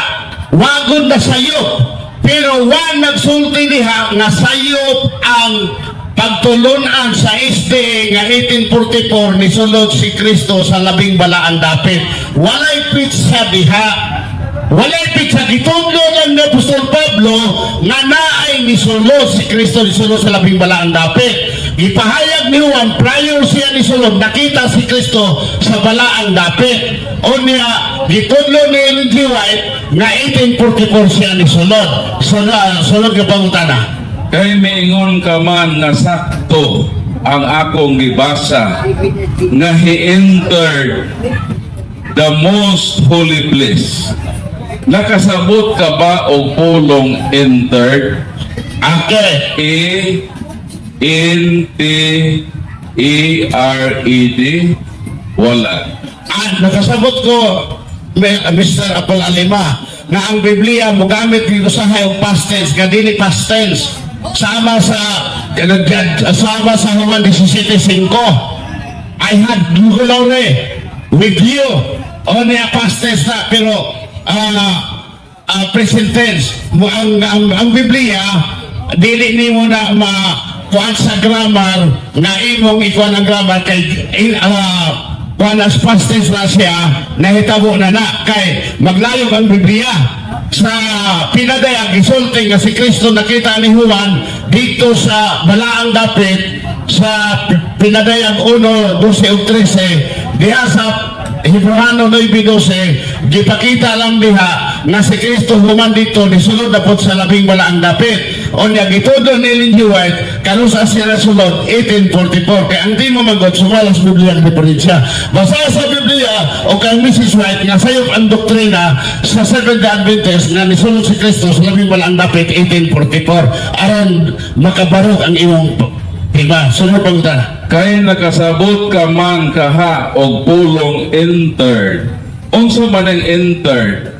Wagod na sayop. Pero wa nagsulti diha nga sayop ang pagtulunan sa SDA nga 1844 nisulod si Kristo sa labing balaan dapit. Walay pitsa diha. Walay pitsa. Gitudlo lang ni Apostol Pablo nga naay nisulod si Kristo, nisulod sa labing balaan dapit. Gipahayag ni Juan prior siya nisulod, nakita si Kristo sa balaang dapit. O niya, gitudlo ni Ellen G. White nga 1844 siya nisulod. Sunod, sunod nga pangutana. Kay miingon ka man nga sakto ang akong gibasa nga he entered the most holy place. Nakasabot ka ba og pulong "entered"? Okay. E N T E R E D. Wala. Ah, nakasabot ko, Mr. Apol Alima, nga ang Biblia mo gamit dito sa og past tense, nga dili past tense. Sama sa Juan 17:5. "I had glory with you." O niya past tense na, pero present tense. Mo ang Biblia dili nimo na ma kuan sa grammar nga imong ikuan ang grammar kay kuan as past tense na siya, nahitabo na na kay maglayog ang Biblia. Sa pinadayag gisulti nga si Kristo nakita ni Juan dito sa balaang dapit sa Pinadayag 1:12 ug 13. Diha sa Hebreano 9:12, gipakita lang diha nga si Kristo human dito nisulod na pod sa labing balaang dapit. Unya gitudlo ni Ellen G. White kanus-a siya nasulod? 1844. Kaya ang di mo magod, sumala sa Biblia ang referensya. Basta sa Biblia o kang Mrs. White nga sayop ang doktrina sa Seventh Adventist nga nisulod si Kristo sa labing balaang dapit 1844 aron makabarog ang imong tema. Sunod pangutana. Kay nakasabot ka man kaha og pulong "entered". Unsa man ang "entered"?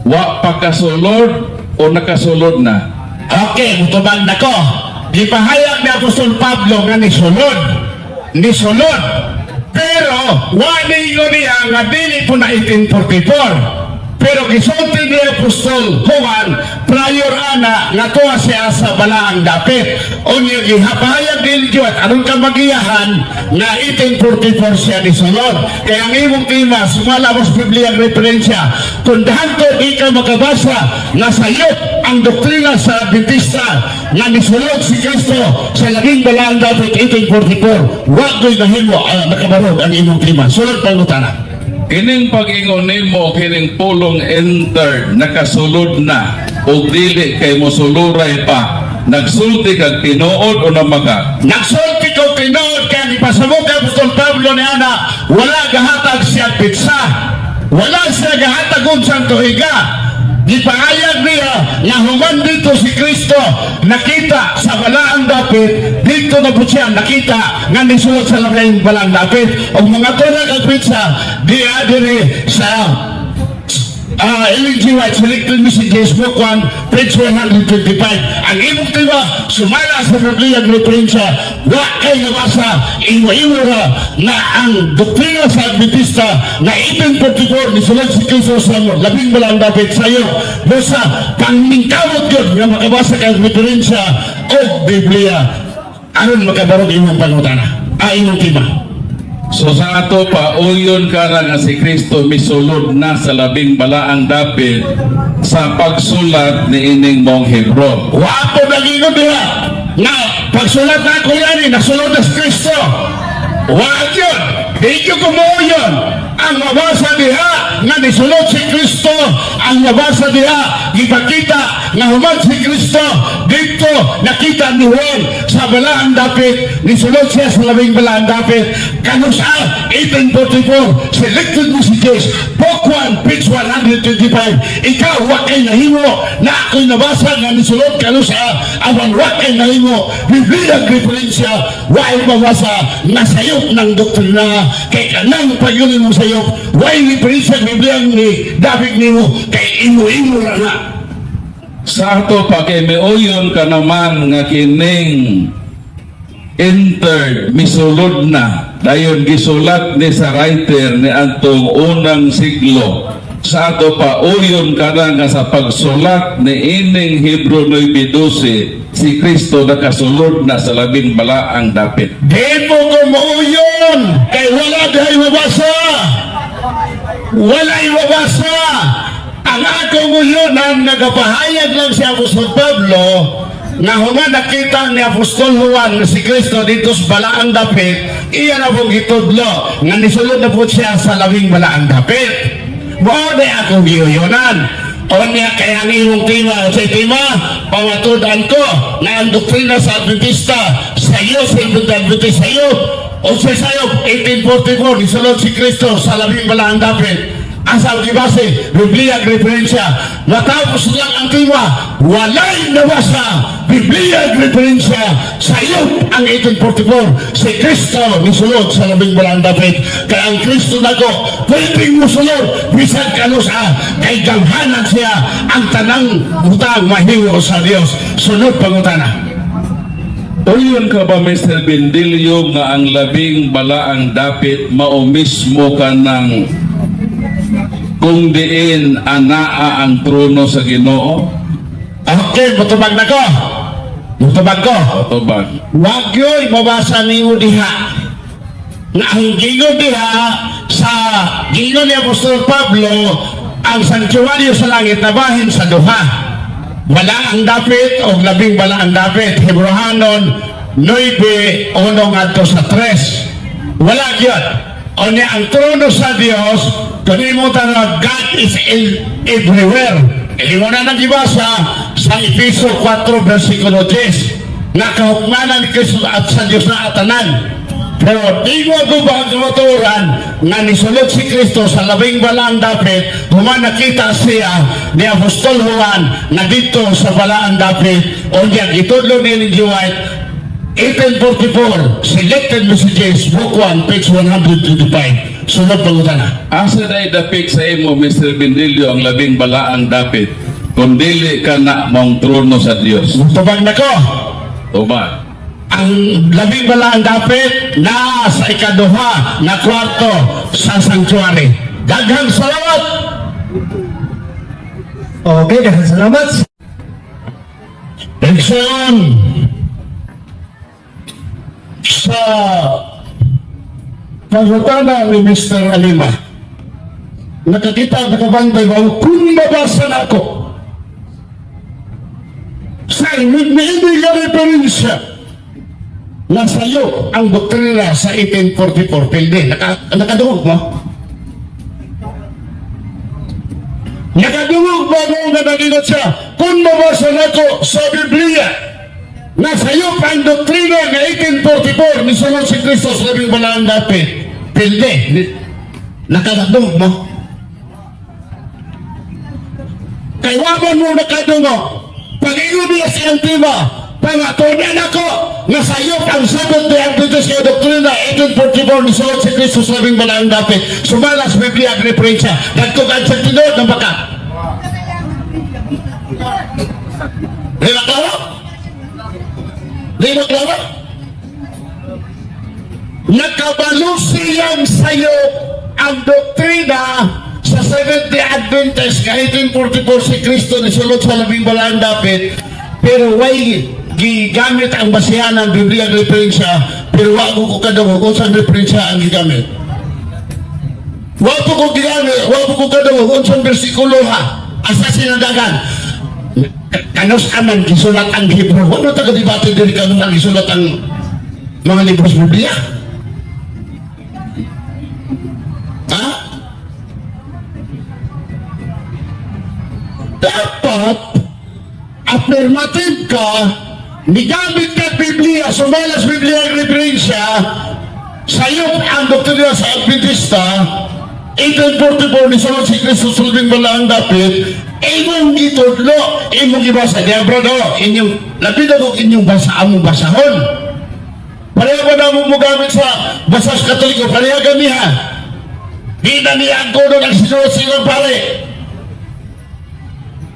Wa pa kasulod o nakasulod na? Okay, mutubag na ko. Gipahayag ni Apostol Pablo nga nisulod. Nisulod. Pero, wa ningon niya nga dili po na 1844. Pero gisulti ni Apostol Juan prior ana nga tuwa siya sa balaang dapit. Unya gihapahayag ni Juan aron ka magiyahan nga 1844 siya nisulod. Kaya ang imong tema, sumala mo sa Biblia ang referensya. Kung hantod di ka makabasa nga sayop ang doktrina sa Adventista nga nisulod si Kristo sa labing balaang dapit 1844, wa ko'y nahimo nakabarog ang imong tema. Sulod pangutana. Kining pag-ingon nimo, kining pulong "entered", nakasulod na og dili kay mosuluray pa. Nagsulti kag tinuod o namaka? Nagsulti ko tinuod kay ipasabot kay Apostol Pablo ni ana, wala gahatag siya petsa. Wala siya gahatag unsang tuiga. Gipahayag niya nga human dito si Kristo nakita sa balaang dapit, dito na po siya nakita nga nisulod sa labing balaang dapit. Og mga tunak ang petsa diya diri sa Ellen G. White, Selected Messages, Book 1, page 125. Ang imong tema, sumala sa Biblia ang referensya, wa kay nabasa, imo-imo ra na ang doktrina sa Adventista na 1844 ni sulod si Kristo sa labing balaang dapit sa'yo. Basta pangmingkamot yun nga makabasa kang referensya o Biblia aron makabarog imong pangutana. Ah, imong tema. So sa ato pa, uyon ka na nga si Kristo misulod na sa labing balaang dapit sa pagsulat ni ining mong Hebro? Wa po nagingon diha nga pagsulat na ako yan, nasulod na si Kristo. Wa yun. Di ko kumuyon. Ang mabasa diha nga nisulod si Kristo, ang mabasa diha gipakita nga human si Kristo dito nakita ni Juan sa balaang dapit, nisulod siya sa labing balaang dapit kanus-a? 1844, Selected Messages, Book 1, page 125. Ikaw, wa kay nahimo na ako'y nabasa nga nisulod kanus-a, awan wa kay nahimo Biblia referensya, wa ay mabasa nga sayop ng doktrina. Kay kanang pagyunin mo sayop, wa ay referensya Biblia ni David nimo kay imo-imo ra na. Sa ato pa, kay miuyon ka naman nga kining "entered" misulod na dayon gisulat ni sa writer ni antong unang siglo. Sa ato pa, uyon ka na nga sa pagsulat ni ining Hebro 9:12 si Kristo nakasulod na sa labing balaang dapit? Di mo kumuuyon kay wala dihay mabasa. Wala mabasa. Ang akong uyonan, nagapahayag lang si Apostol Pablo nga human nakita ni Apostol Juan na si Kristo dito sa balaang dapit, iya na pong gitudlo nga nisulod na po siya sa labing balaang dapit. Mao na akong giyuyonan. O niya kaya ang imong tema, sa tema, pamatudan ko na ang doktrina sa Adventista sa iyo, sa Adventista sa iyo, o sa sayo, 1844, nisulod si Kristo sa labing balaang dapit. Asa ang gibase? Biblia ang referensya. Matapos lang ang tema, walay nabasa. Biblia ang referensya. Sa iyo ang 1844, si Kristo nisulod sa labing balaang dapit. Kaya ang Kristo nako, pwedeng musulod, bisan kanus-a, kay gamhanan siya, ang tanang butang mahimo sa Dios. Sunod pangutana. Uyon ka ba, Mr. Bendilio, nga ang labing balaang dapit mao mismo ka ng kung diin anaa ang trono sa Ginoo? Okay, mutubag na ko. Mutubag ko. Otobag. Wag yo'y mabasa nimo diha. Nga ang gingon diha sa gingon ni Apostol Pablo, ang sanktuaryo sa langit nabahin sa duha. Wala ang dapit o labing bala ang dapit. Hebrohanon 9:1 ngadto sa 3. Wala gyud. O niya ang trono sa Dios, kung imo tanong, God is in everywhere. Hindi mo na nagibasa sa Sa Efeso 4 versikulo 10 nga kahukmanan ni Kristo at sa Diyos na atanan. Pero di mo ako ba ang kamatuoran nga nisulod si Kristo sa labing balaang dapit, human nakita siya ni Apostol Juan na dito sa balaang dapit, o niya gitudlo ni Ellen G. White, 1844, Selected Messages, Book 1, page 125. Sunod pangutana. Asa day dapit sa imo, Mr. Bendilio, ang labing balaang dapit? Kung dili ka na mong trono sa Dios. Tubag na ko. Tuba. Ang labing balaang dapit na sa ikaduha na kwarto sa sanctuary. Daghang salamat! Okay, daghang salamat. Igsoon, sa pangutana ni Mr. Alima, nakakita, nakabantay ba, kung mabasa na ako sa hindi nga referensya na sa'yo ang doktrina sa 1844 pilde. Nakadungog mo? Nakadungog ba mo nga naginot siya? Kung mabasa na ako sa Biblia na sa'yo pa ang doktrina nga 1844 ni sunod si Kristo sa labing balaang dapit, pilde. Nakadungog mo? Kay waman mo nakadungog. Pag-ingon niya sa iyang tema, pangatunan ako nga sayop ang Seventh Day Adventist nga doktrina 1844 ni sunod si Kristo sa labing balaang dapit. Sumala sa Biblia ang referensya. Dagkog ang sa tinuod ng baka. Di ba klaro? Di ba klaro? Nakabalo siyang sayo ang doktrina sa Seventh Day Adventist nga 1844 si Kristo ni sulod sa labing balaang dapit, pero way gigamit ang basihan ng Biblia ang referensya, pero wa ko kadungog kung saan referensya ang gigamit. Wa ko gigamit, wa ko kadungog kung saan bersikulo ha asa sinadagan kanos aman gisulat ang Hebrew. Wala ta debate diri kanus ang gisulat ang mga libro sa Biblia. Ha? Dapat affirmative ka, nigamit ka Biblia, sumalas Biblia ang referensya, sa'yo ang doktrina sa Adventista, 1844 ni sunod si Kristo sa labing balaang dapit, imong gitudlo, imong gibasa. Diya, brother, inyong, labi na kung inyong basa, among basahon. Pareha ba na mo gamit sa basa sa Katoliko? Pareha gamiha. Di na niya ang kono ng sinunod silang pare.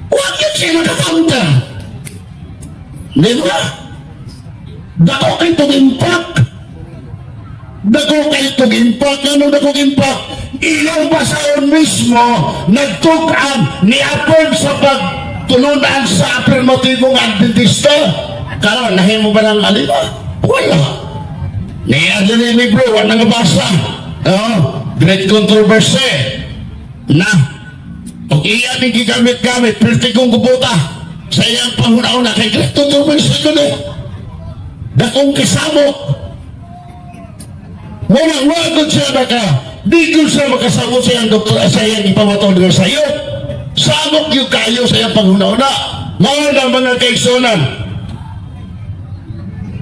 Huwag yun sila na-counter. Di ba? Dako kay itong impact. Dako kay itong impact. Ano dako kay impact? Ilang basahon mismo nagtukan ni Apon sa pagtulunan sa affirmatibong Adventista. Karon, nahimo ba ng alima? Wala. Niya din yung libro, wala nga basa. Oh, Great Controversy. Na, og iya ni gigamit-gamit, perti kong kubuta sa iyang panghuna-una kay Great Controversy ko ni. Dakong kasabot. Wala, wala siya naka, di ko siya makasabot sa iyang doktor, sa iyang ipamatol nga sayo. Samok yung kayo sa iyang panghuna-una. Mga na mga kaigsunan,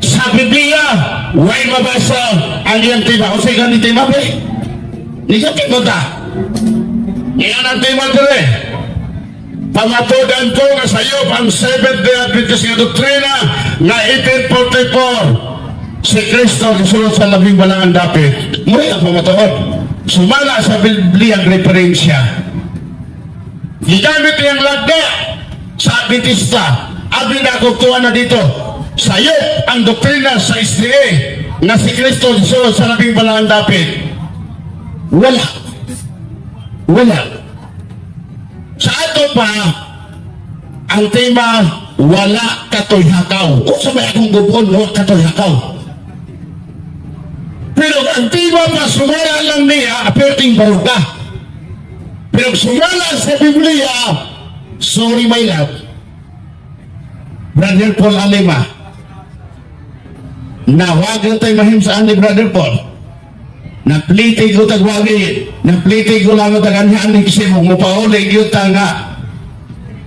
sa Biblia, way mabasa ang iyang tema. O sige, ni tema, pre? Ni ka tema ta. Iyan ang tema dire. Pamatudan ko nga sayo ang Seventh Day Adventist nga doktrina nga 1844 si Kristo gisulod sa labing balangan dapit. Muli ang pamatuod. Sumala sa Biblia ang referensya. Gigamit niyang lagda sa Adventista. Abi na ako tuwa na dito. Sayo ang doktrina sa SDA na si Kristo gisulod sa labing balangan dapit. Wala. Wala. Sa ato pa, ang tema, wala katoy hakaw. Kung sa may akong gubon, wala katoy hakaw. Pero ang tema pa, sumala lang niya, aperting baruga. Pero sumala sa Biblia, sorry my love, Brother Paul Alima, nawag na tayo mahimsaan ni Brother Paul. Napliti ko tagwagi, napliti ko lang tag anhan ni kasi mo mupauli gyud ta nga.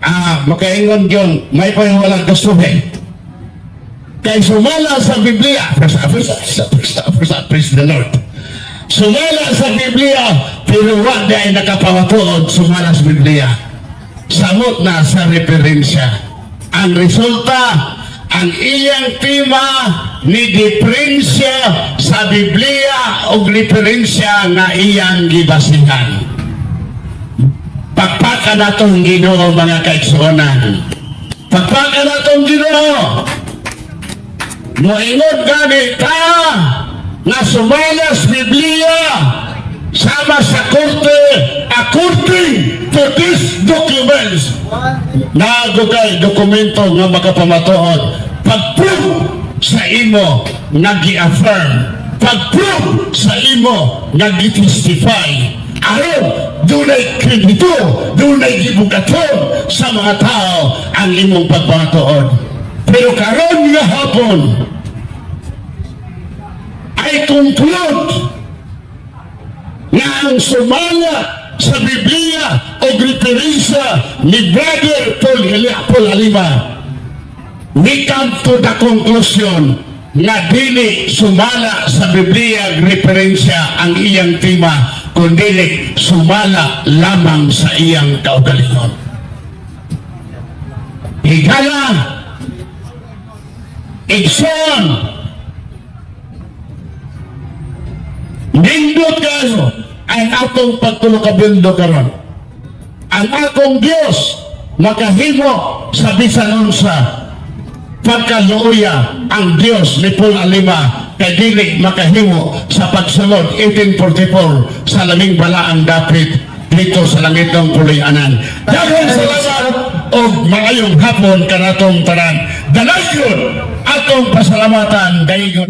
Ah, makaingon yun, may pa yung walang gustuhin. Kay sumala sa Biblia, praise, praise, praise, praise, praise the Lord. Sumala sa Biblia, pero wa di ay nakapamatuod sumala sa Biblia. Samot na sa referensya. Ang resulta, ang iyang tema ni diferensya sa Biblia o referensya nga iyang gibasihan. Pakpaka natong Ginoo, mga kaigsuonan. Pakpaka natong Ginoo. Moingon gani ta nga sumala sa Biblia sama sa korte according to these documents naa kay dokumento nga makapamatuod pag-prove sa imo nga gi-affirm, pag-prove sa imo nga gi-testify, aron dunay kredito, dunay gibugaton sa mga tao ang imong pagpamatuod. Pero karon nga hapon, I conclude nga ang sumala sa Biblia o referensya ni Brother Paul Alima, we come to the conclusion nga dili sumala sa Biblia referensya ang iyang tema, kundi sumala lamang sa iyang kaugalingon. Higala, igsoon, nindot kayo ang atong pagtulokabendo karon. Ang akong Diyos makahimo sa bisan unsa. Pagkaluoya ang Diyos ni Paul Alima kay dili makahimo sa pagsulod 1844 sa labing balaang dapit dito sa langit ng puloy-anan. Daghang salamat og maayong hapon kanatong tanan. Dalayon atong pasalamatan dayon.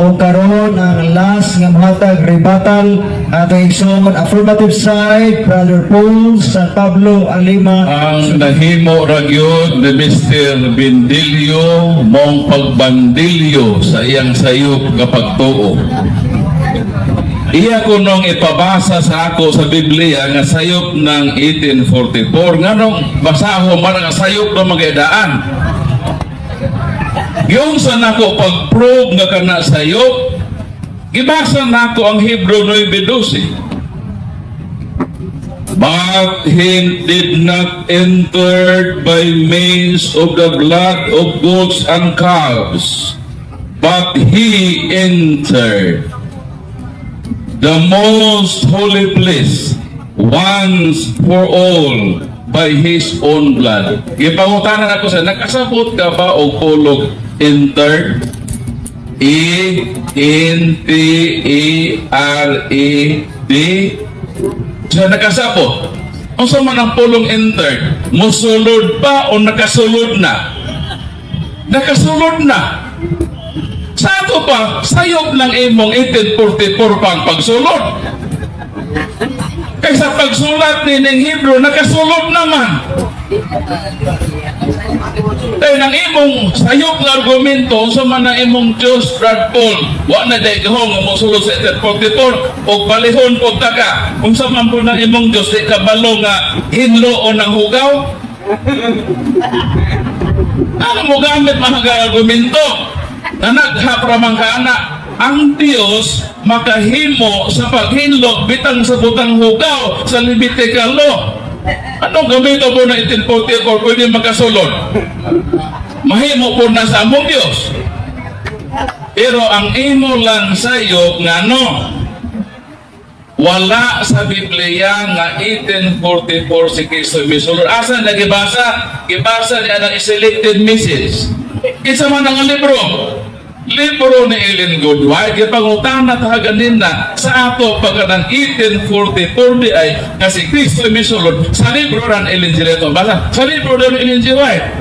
O karon ang last nga mohatag rebuttal, atong igsoon, affirmative side, Brother Paul San Pablo Alima. Ang nahimo ra gyud ni Mr. Bindilyo mong pagbandilyo sa iyang sayop nga pagtuo. Iya ko nung ipabasa sa ako sa Biblia nga sayop ng 1844, nganong basaho man nga sayop ng mga edaan. Yung sa nako pag-prove nga kana sayop, gibasa nako ang Hebrew 9:12. But he did not enter by means of the blood of goats and calves, but he entered the most holy place once for all by his own blood. Gipangutanan ako sa nakasabot ka ba og pulong entered? E N T E R E D. Sa nakasabot. Unsa man ang pulong entered? Musulod pa o nakasulod na? Nakasulod na. Sa ato pa, sayop lang imong 1844 pang pagsulod. Kaysa pagsulat ni ng Hebrew, nakasulod naman. Kaya nang imong sayop nga argumento, sa man ang imong Diyos, Brad Paul, wa na day gahong nga mosulod sa 1844, o balihon po ta ka. Kung sa man po ng imong Diyos, di ka balo nga hinlo o nang hugaw. Ano mo gamit mga argumento? Na naghapramang ka na, ang Diyos makahimo sa paghinlo bitang sa butang hugaw sa Levitical law. Anong gamito po na 1844 pwede makasulod? Mahimo po na sa among Diyos. Pero ang imo lang sayo ngano wala sa Biblia nga 1844 si Kristo misulod. Asa na gibasa? Gibasa niya ng selected message. Isa man ang libro. Libro ni Ellen Goodwhite, gipangutana ta ganina sa ato pagka ng 1844 di ay nga si Kristo misulod sa libro ran Ellen G. White. Basa, sa libro ran Ellen G. White.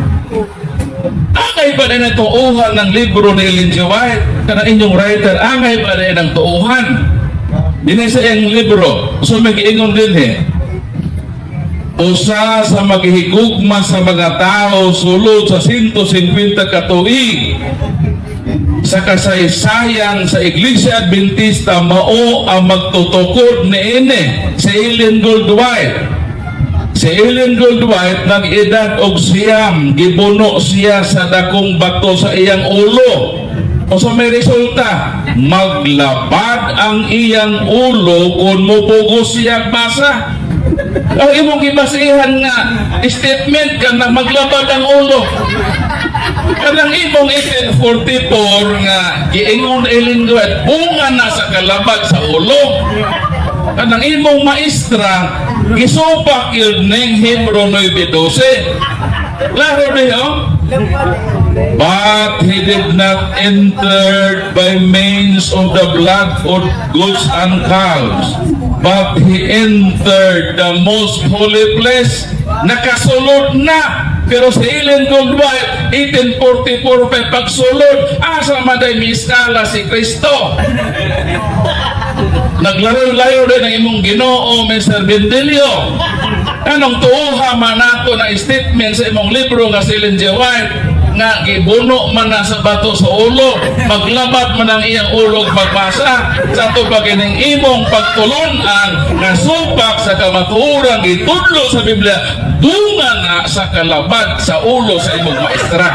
Angay ba na tuuhan ng libro ni Ellen G. White? Kana inyong writer, angay ba na ng tuuhan? Dinhi sa iyang libro, so mag-iingon din eh. Usa sa maghigugma sa mga tao sulod sa 150 ka tuig sa kasaysayan sa Iglesia Adventista mao ang magtutukod niini, si Ellen Goldwhite. Si Ellen G. White nag-edad og 9, gibuno siya sa dakong bato sa iyang ulo. Unsa may resulta? Maglabad ang iyang ulo kung mupugos siya basa. Ang imong gibasihan nga statement ka na maglabad ang ulo. Kanang imong 1844 nga giingon Ellen G. White, bunga na sa kalabad sa ulo. Kanang imong maestra gisupak yun ning Hebreo 9:12. Klaro niyo? But he did not enter by means of the blood of goats and calves, but he entered the most holy place. Nakasulod na. Pero si Ellen G. White, 1844 pa pagsulod, asa man day miskala si Kristo? Naglaro-layo din ang imong Ginoo, Mr. Bendelio. Anong tuuha man nato na statement sa imong libro nga si Ellen G. White nga gibuno man na sa bato sa ulo, maglabat man ang iyang ulo magbasa sa ato pa kining imong pagtulunan nga supak sa kamatuoran gitudlo sa Biblia, bunga na sa kalabad sa ulo sa imong maestra.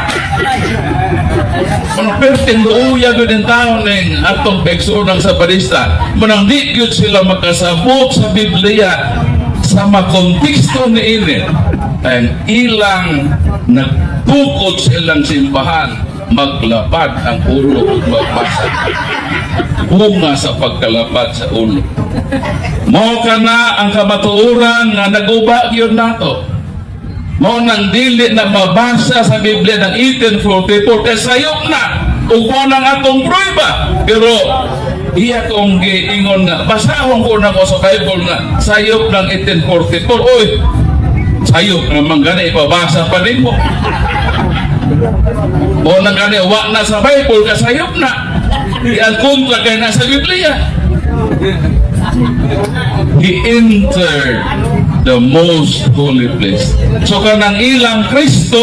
Manang perting luuya gyud ang tao ning atong ng Sabatista. Manang di gyud sila makasabot sa Biblia sa makonteksto ni ini. Ang ilang nagtukod sa ilang simbahan, maglabad ang ulo ug magbasa. Bunga sa pagkalabad sa ulo. Mao kana ang kamatuoran nga naguba gyud nato. Mao nang dili na mabasa sa Biblia ng 1844 kay sayop na ug mao nang atong prueba. Pero iya kong giingon nga basahon ko na ko sa Bible nga sayop ng 1844. Oy, sayop naman gani, ipabasa pa nimo. Mao nang gani wa na sa Bible kay sayop na. Di ang kontra kay nasa Biblia. He entered the most holy place. So kanang ilang Kristo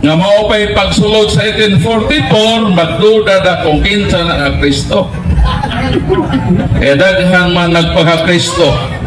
nga mao pa'y pagsulod sa 1844, magduda da kung kinsa na ang Kristo. Eh daghan man nagpaka-Kristo.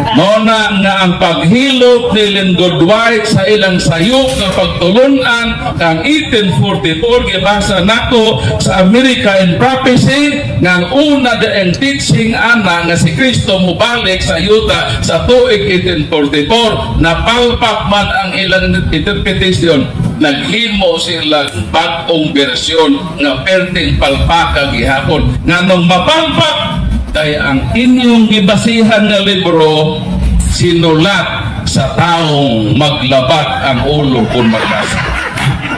Mao na nga ang paghilot ni Ellen G. White sa ilang sayop nga pagtulunan kang 1844, gibasa nako sa America in Prophecy nga ang una ang teaching ana nga si Kristo mobalik sa yuta sa tuig 1844. Napalpak man ang ilang interpretation, naghimo sila bag-ong bersyon nga perting palpaka gihapon. Nganong mapalpak? Kay ang inyong gibasihan nga libro sinulat sa taong maglabat ang ulo kung magbasa.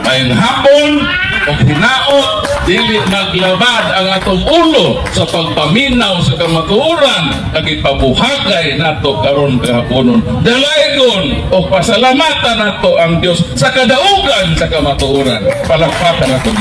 Ngayong hapon o hinaot, dili maglabad ang atong ulo sa pagpaminaw sa kamatuoran nga gipabuhagay nato karon kahaponon. Dalaygon o pasalamatan nato ang Dios sa kadaugan sa kamatuoran. Palakpakan nato.